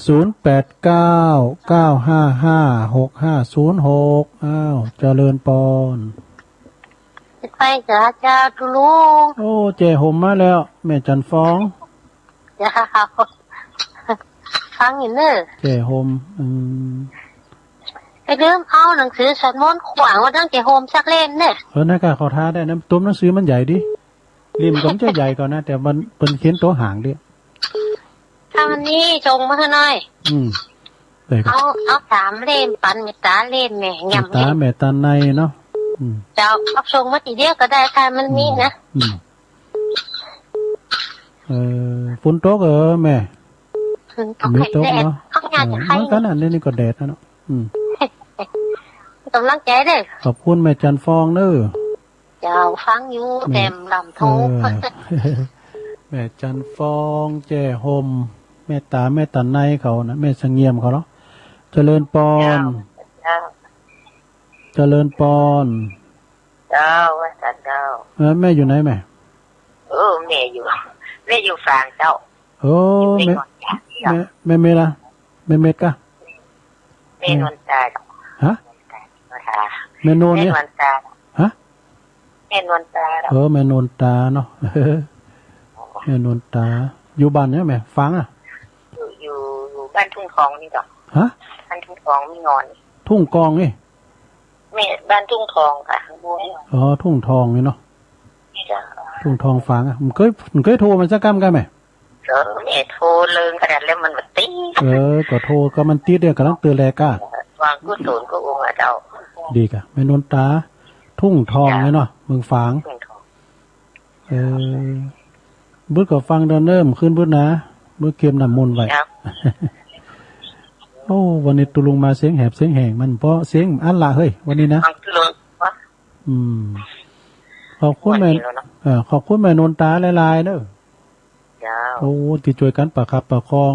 ศูนย์แปดเก้า เก้าห้าห้า หกห้าศูนย์หก อ้าว เจริญปอน ไปจ้า เจ้าตุลุง โอ้ แจ้ห่มมาแล้ว แม่จันฟอง เจ้า ฟังอยู่เนอะ แจ้ห่ม อืม ไปลืมเอาหนังสือสวดมนต์ขวางไว้ตั้งแจ้ห่มสักเล่มเนี่ย เออ นั่นก็ขอท้าได้นะ ตัวหนังสือมันใหญ่ดิ เล่มก็มันจะใหญ่กว่านะ แต่มันเป็นเขียนตัวห่างดิ ถ้าวันนี้ส่งมาให้หน่อย อืม ได้ครับ เอา เอาสามเล่ม ปันเมตตาเล่มแม่ เมตตา ยำเล่ม เมตตาในเนาะ อืม เจ้า เอาส่งมาทีเดียวก็ได้ ถ้ามันมีนะ อืม เออ ฝนตกเหรอแม่ ฝนตก ไม่ตกเนาะ แดด ข้างหน้าจะ เออ ให้ เหมือนกัน อันนี้นี่ก็แดดนะเนาะ อืม กำลังใจเด้อ ขอบคุณแม่จันฟองเนอะ เจ้า ฟังอยู่ แม่ เต็มลำโพง เออ แม่จันฟอง แจ้ห่ม เมตตา เมตตาในเขานะ แม่เสงี่ยมเขาเนาะ เจริญปอน เจ้า เจ้า เจริญปอน เจ้า ว่าซั่นเจ้า เออ แม่อยู่ไหนแม่ เออ แม่อยู่ แม่อยู่ฝางเจ้า เออ แม่ แม่ แม่เม็ดล่ะ แม่เม็ดกะ แม่นวลตา ฮะ แม่นวลเนี่ย แม่นวลตา ฮะ แม่นวลตา เออ แม่นวลตาเนาะ แม่นวลตา อยู่บ้านเนี่ยแม่ ฝางอ่ะ อยู่ อยู่ อยู่บ้านทุ่งทองนี่เจ้า ฮะ บ้านทุ่งทองมีนอน ทุ่งกองนี่ แม่บ้านทุ่งทองค่ะ ข้างบน อ๋อ ทุ่งทองนี่เนาะ เจ้า ทุ่งทองฝางอ่ะ มันเคย มันเคยโทรมาสักกำกันไหม เออ แม่โทรเลิงขนาดแล้วมันบ่ติด เออ ก็โทรก็มันติดเนี่ย กำลังเตือนแหละกะ วางกุศลก็องค์อ่ะเจ้า ดีกะ แม่นวลตา ทุ่งทองเนี่ยเนาะ เมืองฝาง ทุ่งทอง เออ บึดก็ฟังเดินเริ่มขึ้นบึดนะ บึดเกมน้ำมนต์ไว้ ครับ โอ้ วันนี้ตุลุงมาเสียงแหบเสียงแหง มันเพราะเสียงอันละเฮ้ย วันนี้นะ ฟังตุลุงวะ อืม ขอบคุณแม่ วันนี้แล้วเนาะ เออ ขอบคุณแม่นวลตาหลายๆเด้อ เจ้า โอ้ ที่ช่วยกันประคับประคอง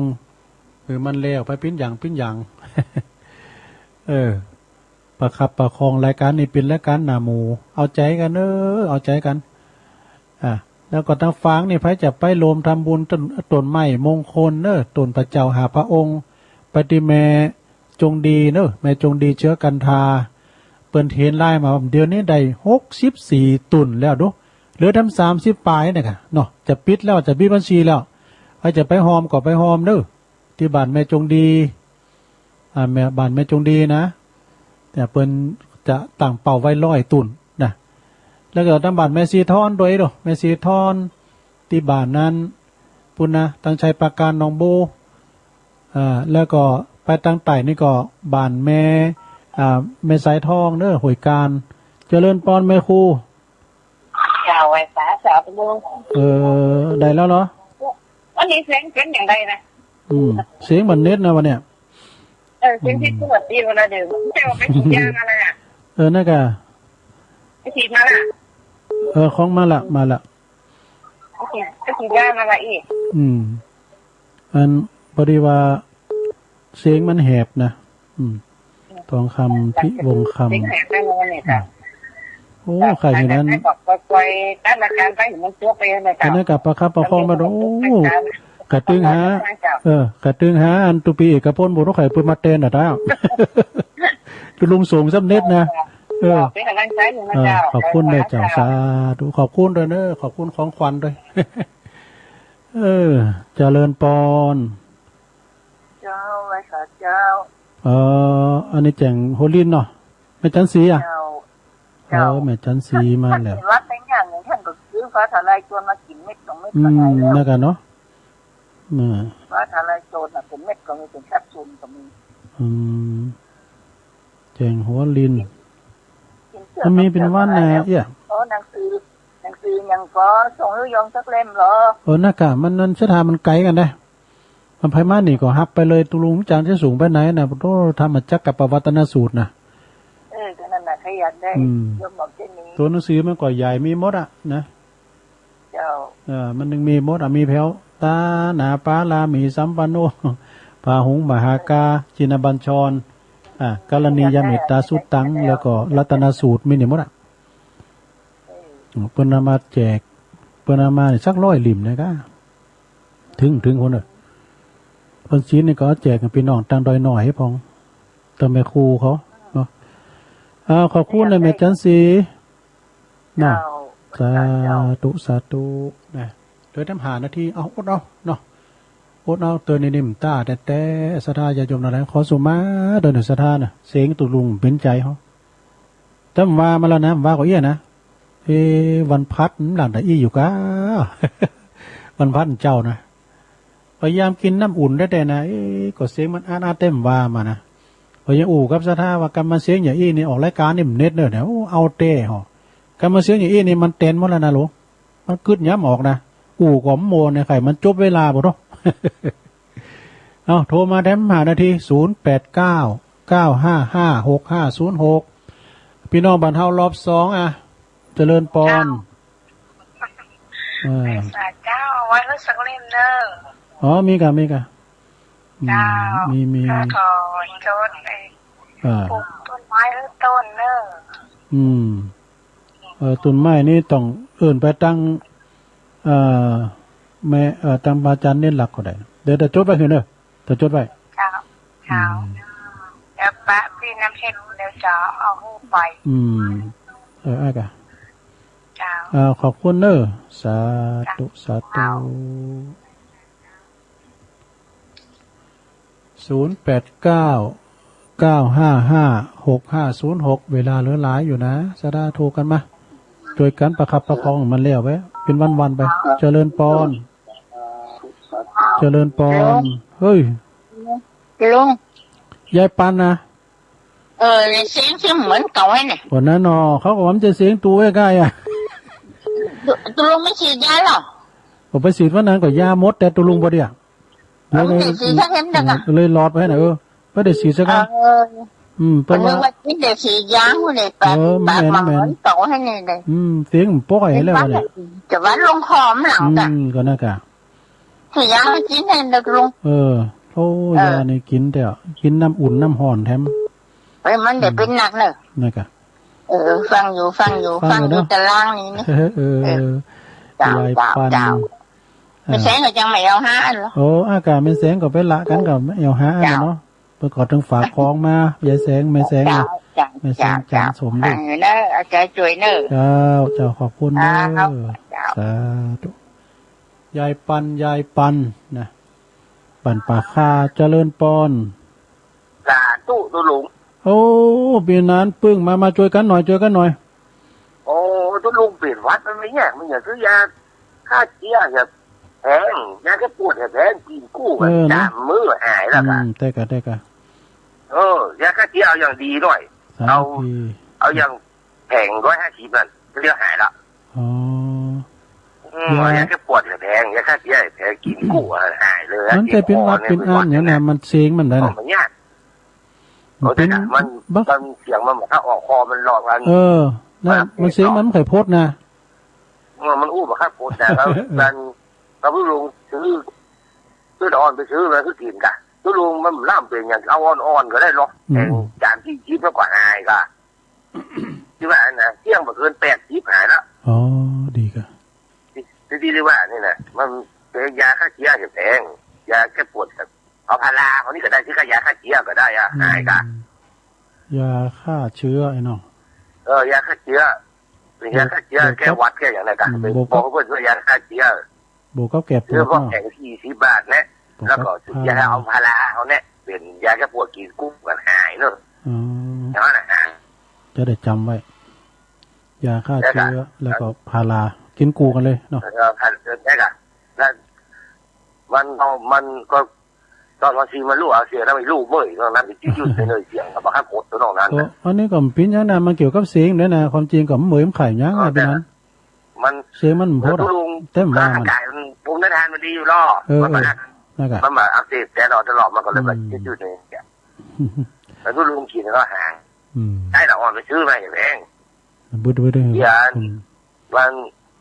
เออ มันแล้วไปปิ้นอย่างปิ้นอย่าง เออ ประคับประคองรายการนี้เป็นรายการหน้าหมู่ เอาใจกันเออ เอาใจกัน อ่ะ แล้วก็ทางฝางนี่ ใผจะไปรวมทำบุญต้น ต้นไม้มงคลเนอะ ต้นพระเจ้าห้าพระองค์ ไปที่แม่จงดีเนอะ แม่จงดีเชื้อกันทา เปิ้นเห็นไลน์มา เดี๋ยวนี้ได้หกสิบสี่ตุ่นแล้วดู เหลือทำสามสิบปลายเนี่ยค่ะเนาะ จะปิดแล้ว จะปิดบัญชีแล้ว ใผจะไปฮอมก็ไปฮอมเนอะ ที่บ้านแม่จงดี อ่า แม่ บ้านแม่จงดีนะ แต่เปิ้นจะตั้งเป้าไว้ร้อยตุ่นนะ แล้วก็ทางบ้านแม่สีทอนด้วยเนาะ แม่สีทอน ที่บ้านนั้นปุ้นนะ ทางชัยปราการหนองบัว อ่า แล้วก็ไปทางใต้นี่ก็บ้านแม่ อ่า แม่สายทองเนอะ ห้วยกาญ เจริญปอนแม่ครู เจ้า ไหว้สา สาธุ เออ ได้แล้วเหรอ วันนี้เสียงเป็นอย่างไรนะ อืม เสียงมันเน็ตนะวันเนี้ย เออ เสียงที่ อืม ตรวจดีเวลาเดิม แต่ว่าไปฉีดยามาแล้วอะ เออ นั่นกะ ไปฉีดมาละ เออ ของมาละ มาละ ไปฉีด ไปฉีดยามาละอีก อืม อัน พอดีว่า เสียงมันแหบนะ อืม ทองคำ พิวงศ์คำ เสียงแหบแน่นอนเนี่ยค่ะ โอ้ ใครอยู่นั้น บอกปล่อยๆ ตั้งหลักการไป มันจบไปเลยค่ะ อันนั้นกับประคับประคองมา โอ้ กระตึงหา เออ กระตึงหา อันตุปีเอกพลบุตรไข่ปืนมาแตนน่ะ ตา คือลุงส่งสำเร็จนะ เออ เป็นกำลังใจอยู่นะ เออ เจ้า ขอบคุณด้วยเจ้า สาธุ ขอบคุณด้วยเนอะ ขอบคุณของขวัญด้วย เออ เจริญปอน เจ้า ไหว้สาเจ้า เอ่อ อันนี้แจ้งหัวลินเนาะ แม่จันสีอ่ะ เจ้า เออ เจ้า แม่จันสีมาแล้ว ท่านเป็นหวัดเป็นอย่างหนึ่ง ท่านก็ซื้อฟ้าทะลายโจรมากินเม็ดสองเม็ด อืม ก็หายแล้ว นั่นกันเนาะ อืม ฟ้าทะลายโจรน่ะ เป็นเม็ดก็มี เป็นแคปซูลก็มี อืม แจ้งหัวลิน กินเสื้อ มันมีเป็นวันน่ะ เอี้ย อ๋อ หนังสือ หนังสือยังก็ส่งหรือยองสักเล่มเหรอ เออ นั่นกะ มันนั่นเสยดายมันไกลกันนะ มันไผมานี่ก็ฮับไปเลย ตุลุงจารย์จะสูงไปไหนนะ โอ้ ธรรมจักรกับปวัตตนสูตรนะ เออ ก็นั่นน่ะ ใครอยากได้ อืม โยมบอกเช่นนี้ ตัวหนังสือมันก็ใหญ่ มีหมดอะนะ เจ้า เออ มันยังมีหมดอะ มีแผวตาหนาปาลามีสัมปันโน พาหุงมหากา จินบัญชร อ่ะ กรณียเมตตาสุตตัง แล้วก็รัตนสูตร มีนี่หมดอะ เออ เปิ้นเอามาแจก เปิ้นเอามานี่สักร้อยเล่มนะกะ ถึง ถึงคนเนอะ คนศีลนี่ก็แจกให้พี่น้องตั้งดอยหน่อยให้พอง ตั้งแม่ครูเขาเนาะ อ่า ขอบคุณนะแม่จันทร์ศรีเนาะ เจ้า สาธุ สาธุนะ เหลือตั้งห้านาที เอา อดเอาเนาะ อดเอา เตือนนิ่มๆ ตาแต่แต่ศรัทธาญาติโยมนั่นแหละ ขอสุมาเดินศรัทธานะ เสียงตุลุงเป็นใจเขา แต่ว่ามาแล้วนะ ว่าก็เอี้ยนะ เอ้ วันพัดมันหลังแต่อี้อยู่ก้า วันพัดเจ้านะ พยายามกินน้ำอุ่นได้แต่นะ เอ้ ก็เสียงมันอาดๆ เต็มว่ามานะ พยายามอู้กับศรัทธาว่ากำมาเสียงอย่างอี้นี่ออกรายการนี่มันเน็ตเนอะเนี่ย โอ้ เอาเต้หอ กำมาเสียงอย่างอี้นี่มันเต็นหมดแล้วนะลูก มันกึดย้ำออกนะ อู้ก็โมเนี่ย ไข่มันจบเวลาบ่เนาะ เอา โทรมาแถมห้านาที ศูนย์แปดเก้า เก้าห้าห้า หกห้าศูนย์หก พี่น้องบ้านเฮารอบสอง อ่ะ เจริญปอน เจ้า เออ สาเจ้า ไว้รู้สักเล่มเนอะ อ๋อ มีกะ มีกะ อืม เจ้า มี มี ข้าขอจดไอ้ อ่า ปลูกต้นไม้หรือต้นเนอะ อืม เออ ต้นไม้นี่ต้องเอิ้นไปตั้ง เอ่อ แม่ เอ่อ ตั้งพระอาจารย์เน้นหลักก็ได้ เดี๋ยว เดี๋ยวจดไว้หื้อเนอะ เดี๋ยวจดไว้ เจ้า เจ้า อืม เดี๋ยวปะพี่น้ำเพชร เดี๋ยวจะเอาหูไป อืม เออ อ้ายกะ เจ้า อ่า ขอบคุณเนอะ สาธุ เจ้า สาธุ เจ้า ศูนย์แปดเก้า เก้าห้าห้า หกห้าศูนย์หก เวลาเหลือหลายอยู่นะ ศรัทธาโทรกันมา ช่วยกันประคับประคองมันแล้วไว้ เป็นวันๆ ไป เจริญปอน เจริญปอน เฮ้ย ลุง ยายปันนะ เออ เนี่ย เสียงเสียงเหมือนเก่าไอ้เนี่ย วันนั้นเนาะ เขาก็ว่ามันจะเสียงตัวใกล้ๆ อ่ะ ตุลุงไม่ฉีดยาเหรอ ผมไปฉีดวันนั้นก็ยาหมด แต่ตุลุงบ่เดียว เออ ไม่ได้ฉีดสักเข็มเดียวอะ เลยหลอดไปนะ เออ ไม่ได้ฉีดสักครั้ง เออ อืม เพราะว่า นึกว่ากินแต่ฉีดยาหัวเนี่ย แบบ เออ แบบ แม่น มันเหมือนเก่าไอ้เนี่ยเลย อืม เสียงมันปกไอ้แล้วเนี่ย แต่ว่าลงคอมหลังจ้ะ อืม ก็นั่นกะ ซื้อยามากินแทนเด้อลุง เออ โอ้ เออ ยานี่กินแต่ กินน้ำอุ่นน้ำร้อนแถม เอ้ย มันเดี๋ยวเป็นหนักเนอะ นั่นกะ เออ ฟังอยู่ ฟังอยู่ ฟังอยู่ ฟังอยู่เนอะ ตารางนี้นี่ เออ เออ เจ้า ยายปัน เจ้า เออ แม่แสงก็ยังไม่เอาห้าอันเหรอ โอ้ อากาศแม่แสงก็ไปละกันกับไม่เอาห้าอันเนาะ เจ้า เพื่อขอถึงฝากของมา ยายแสง แม่แสงนะ เจ้า เจ้า แม่แสง เจ้า จันทร์สมฤทธิ์ ฟังอยู่เนอะ เอาใจช่วยเนอะ เจ้า เจ้า ขอบคุณเนอะ เจ้า เจ้า สาธุ ยายปัน ยายปันนะ ปันป่าคา เจริญปอน สาธุ ตุลุง โอ้ ปีนั้นปึ้งมา มาช่วยกันหน่อย ช่วยกันหน่อย โอ้ ตุลุงเปลี่ยนวัดมันไม่แยก มันอย่าซื้อยาฆ่าเชื้ออย่าแพง ยาแก้ปวดอย่าแพง กินกู้กัน เออนะ สามมื้อหายแล้ว อื ค่ะ ม แต่กะ แต่กะ เออ ยาฆ่าเชื้อเอาอย่างดีหน่อย สาม เอา ที เอาอย่างแพง ร้อยห้าสิบ นั่น เดี๋ยวหายละ อ๋อ อืม ยา ยาแก้ปวดก็แพง ยาฆ่าเชื้อแพง กินกู้หายเลย มันจะเป็นหวัดเป็นอันอย่างนั้น มันเสียงมันได้นะ มันยาก มันเป็น มัน บัก มันเสียงมันถ้าออกคอมันหลอกกัน เออ นั่น มันเสียงมันไม่ค่อยพดนะ เออ มันอู้บ่ค่อยพดนะ แล้ว มัน เราไปลงซื้อ ซื้ออ่อนไปซื้อมาคือกินกะ ซื้อลงมันน้ำเป็นอย่างเอาอ่อนๆก็ได้หรอก อืม แต่จานที่ยิบแล้วก็หายกะ ที่ว่านะ เที่ยงบ่เกินแปดสิบหายแล้ว อ๋อ ดีกะ ที่ ที่ ที่ว่านี่นะ มันเป็นยาฆ่าเชื้อแพง ยาแก้ปวด เอาพาราเขานี่ก็ได้ ที่ก็ยาฆ่าเชื้อก็ได้อะ อืม หายกะ ยาฆ่าเชื้อไอ้น้อง เออ ยาฆ่าเชื้อ เป็นยาฆ่าเชื้อ บวกกับ แก้หวัดแก้อย่างนั้นกะ อืม เป็น บวกกับ บอกเพื่อนว่ายาฆ่าเชื้อ บวกกับแก้ปวด เรื่องพวก เนาะ แผงสี่สิบบาทเนี่ย บวกกับ แล้วก็ พารา ยาเอาพาราเขาเนี่ย เป็นยาแก้ปวดกินกู้กันหายเนอะ อ๋อ เท่านั้นนะ จะได้จำไว้ ยาฆ่าเชื้อ แล้วก็ แล้วก็พารา กินกู้กันเลยเนาะ เออ แล้วก็ แล้วมันก็ มันก็ ตอนวันที่มันรู้เอาเสียแล้วไม่รู้เมื่อย ตอนนั้นไปจืดๆไปเลย เสียงก็บอกให้กดตัวนอกนั้น ก็ นะ อันนี้ก็เป็นอย่างนั้น มันเกี่ยวกับเสียงด้วยนะ ความจริงก็เหมือนไข่ย่างอะ เออ เป็นนั้น มัน เสียงมันบ่พอดอะ แต่มัน ร่างกายมันภูมิต้านทานมันดีอยู่แล้ว เออ มันก็ เออ อัก นั่นกะ มันมาอักเสบแต่ตลอดตลอด มันก็เลยแบบ อืม จืดๆเลยเนี่ย แล้วทุลุงกินก็หาง อืม ได้ละอ่อนไปซื้อมาอย่างแพง บึดๆเลย เดี๋ยว อืม มัน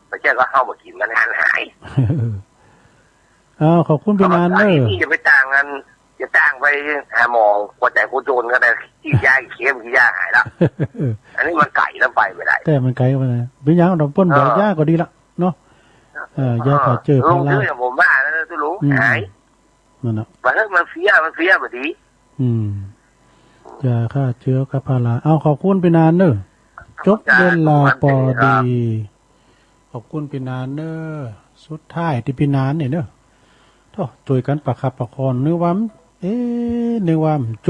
ไม่ใช่ก็เข้ามากินมันหายหาย อ้าว ขอบคุณพี่นานเนอะ นี่จะไปต่างกัน จะต่างไปหาหมอหัวใจหัวโจรก็ได้ ที่ยาอีกเข็มที่ยาหายแล้ว อันนี้มันไกลแล้วไปไม่ได้ แต่มันไกลไปนะ เป็นอย่างเราเปิ้นบอก เออ ยาก็ดีละเนาะ เอ่อยาฆ่าเชื้อพารา ผมว่านะตุ๊ลุง อืม หาย นั่นน่ะ ว่าเฮ้ยมันเฟี้ยมันเฟี้ยแบบนี้ อืมยาฆ่าเชื้อกับพาราเอาขอบคุณพี่นานเนอะจบเวลาปอดี ขอบคุณพี่นานเนอะสุดท้ายที่พี่นานเนี่ยเนอะโธ่ช่วยกันประคับประคองนึกว่ามันเอ๊ะนึกว่ามัน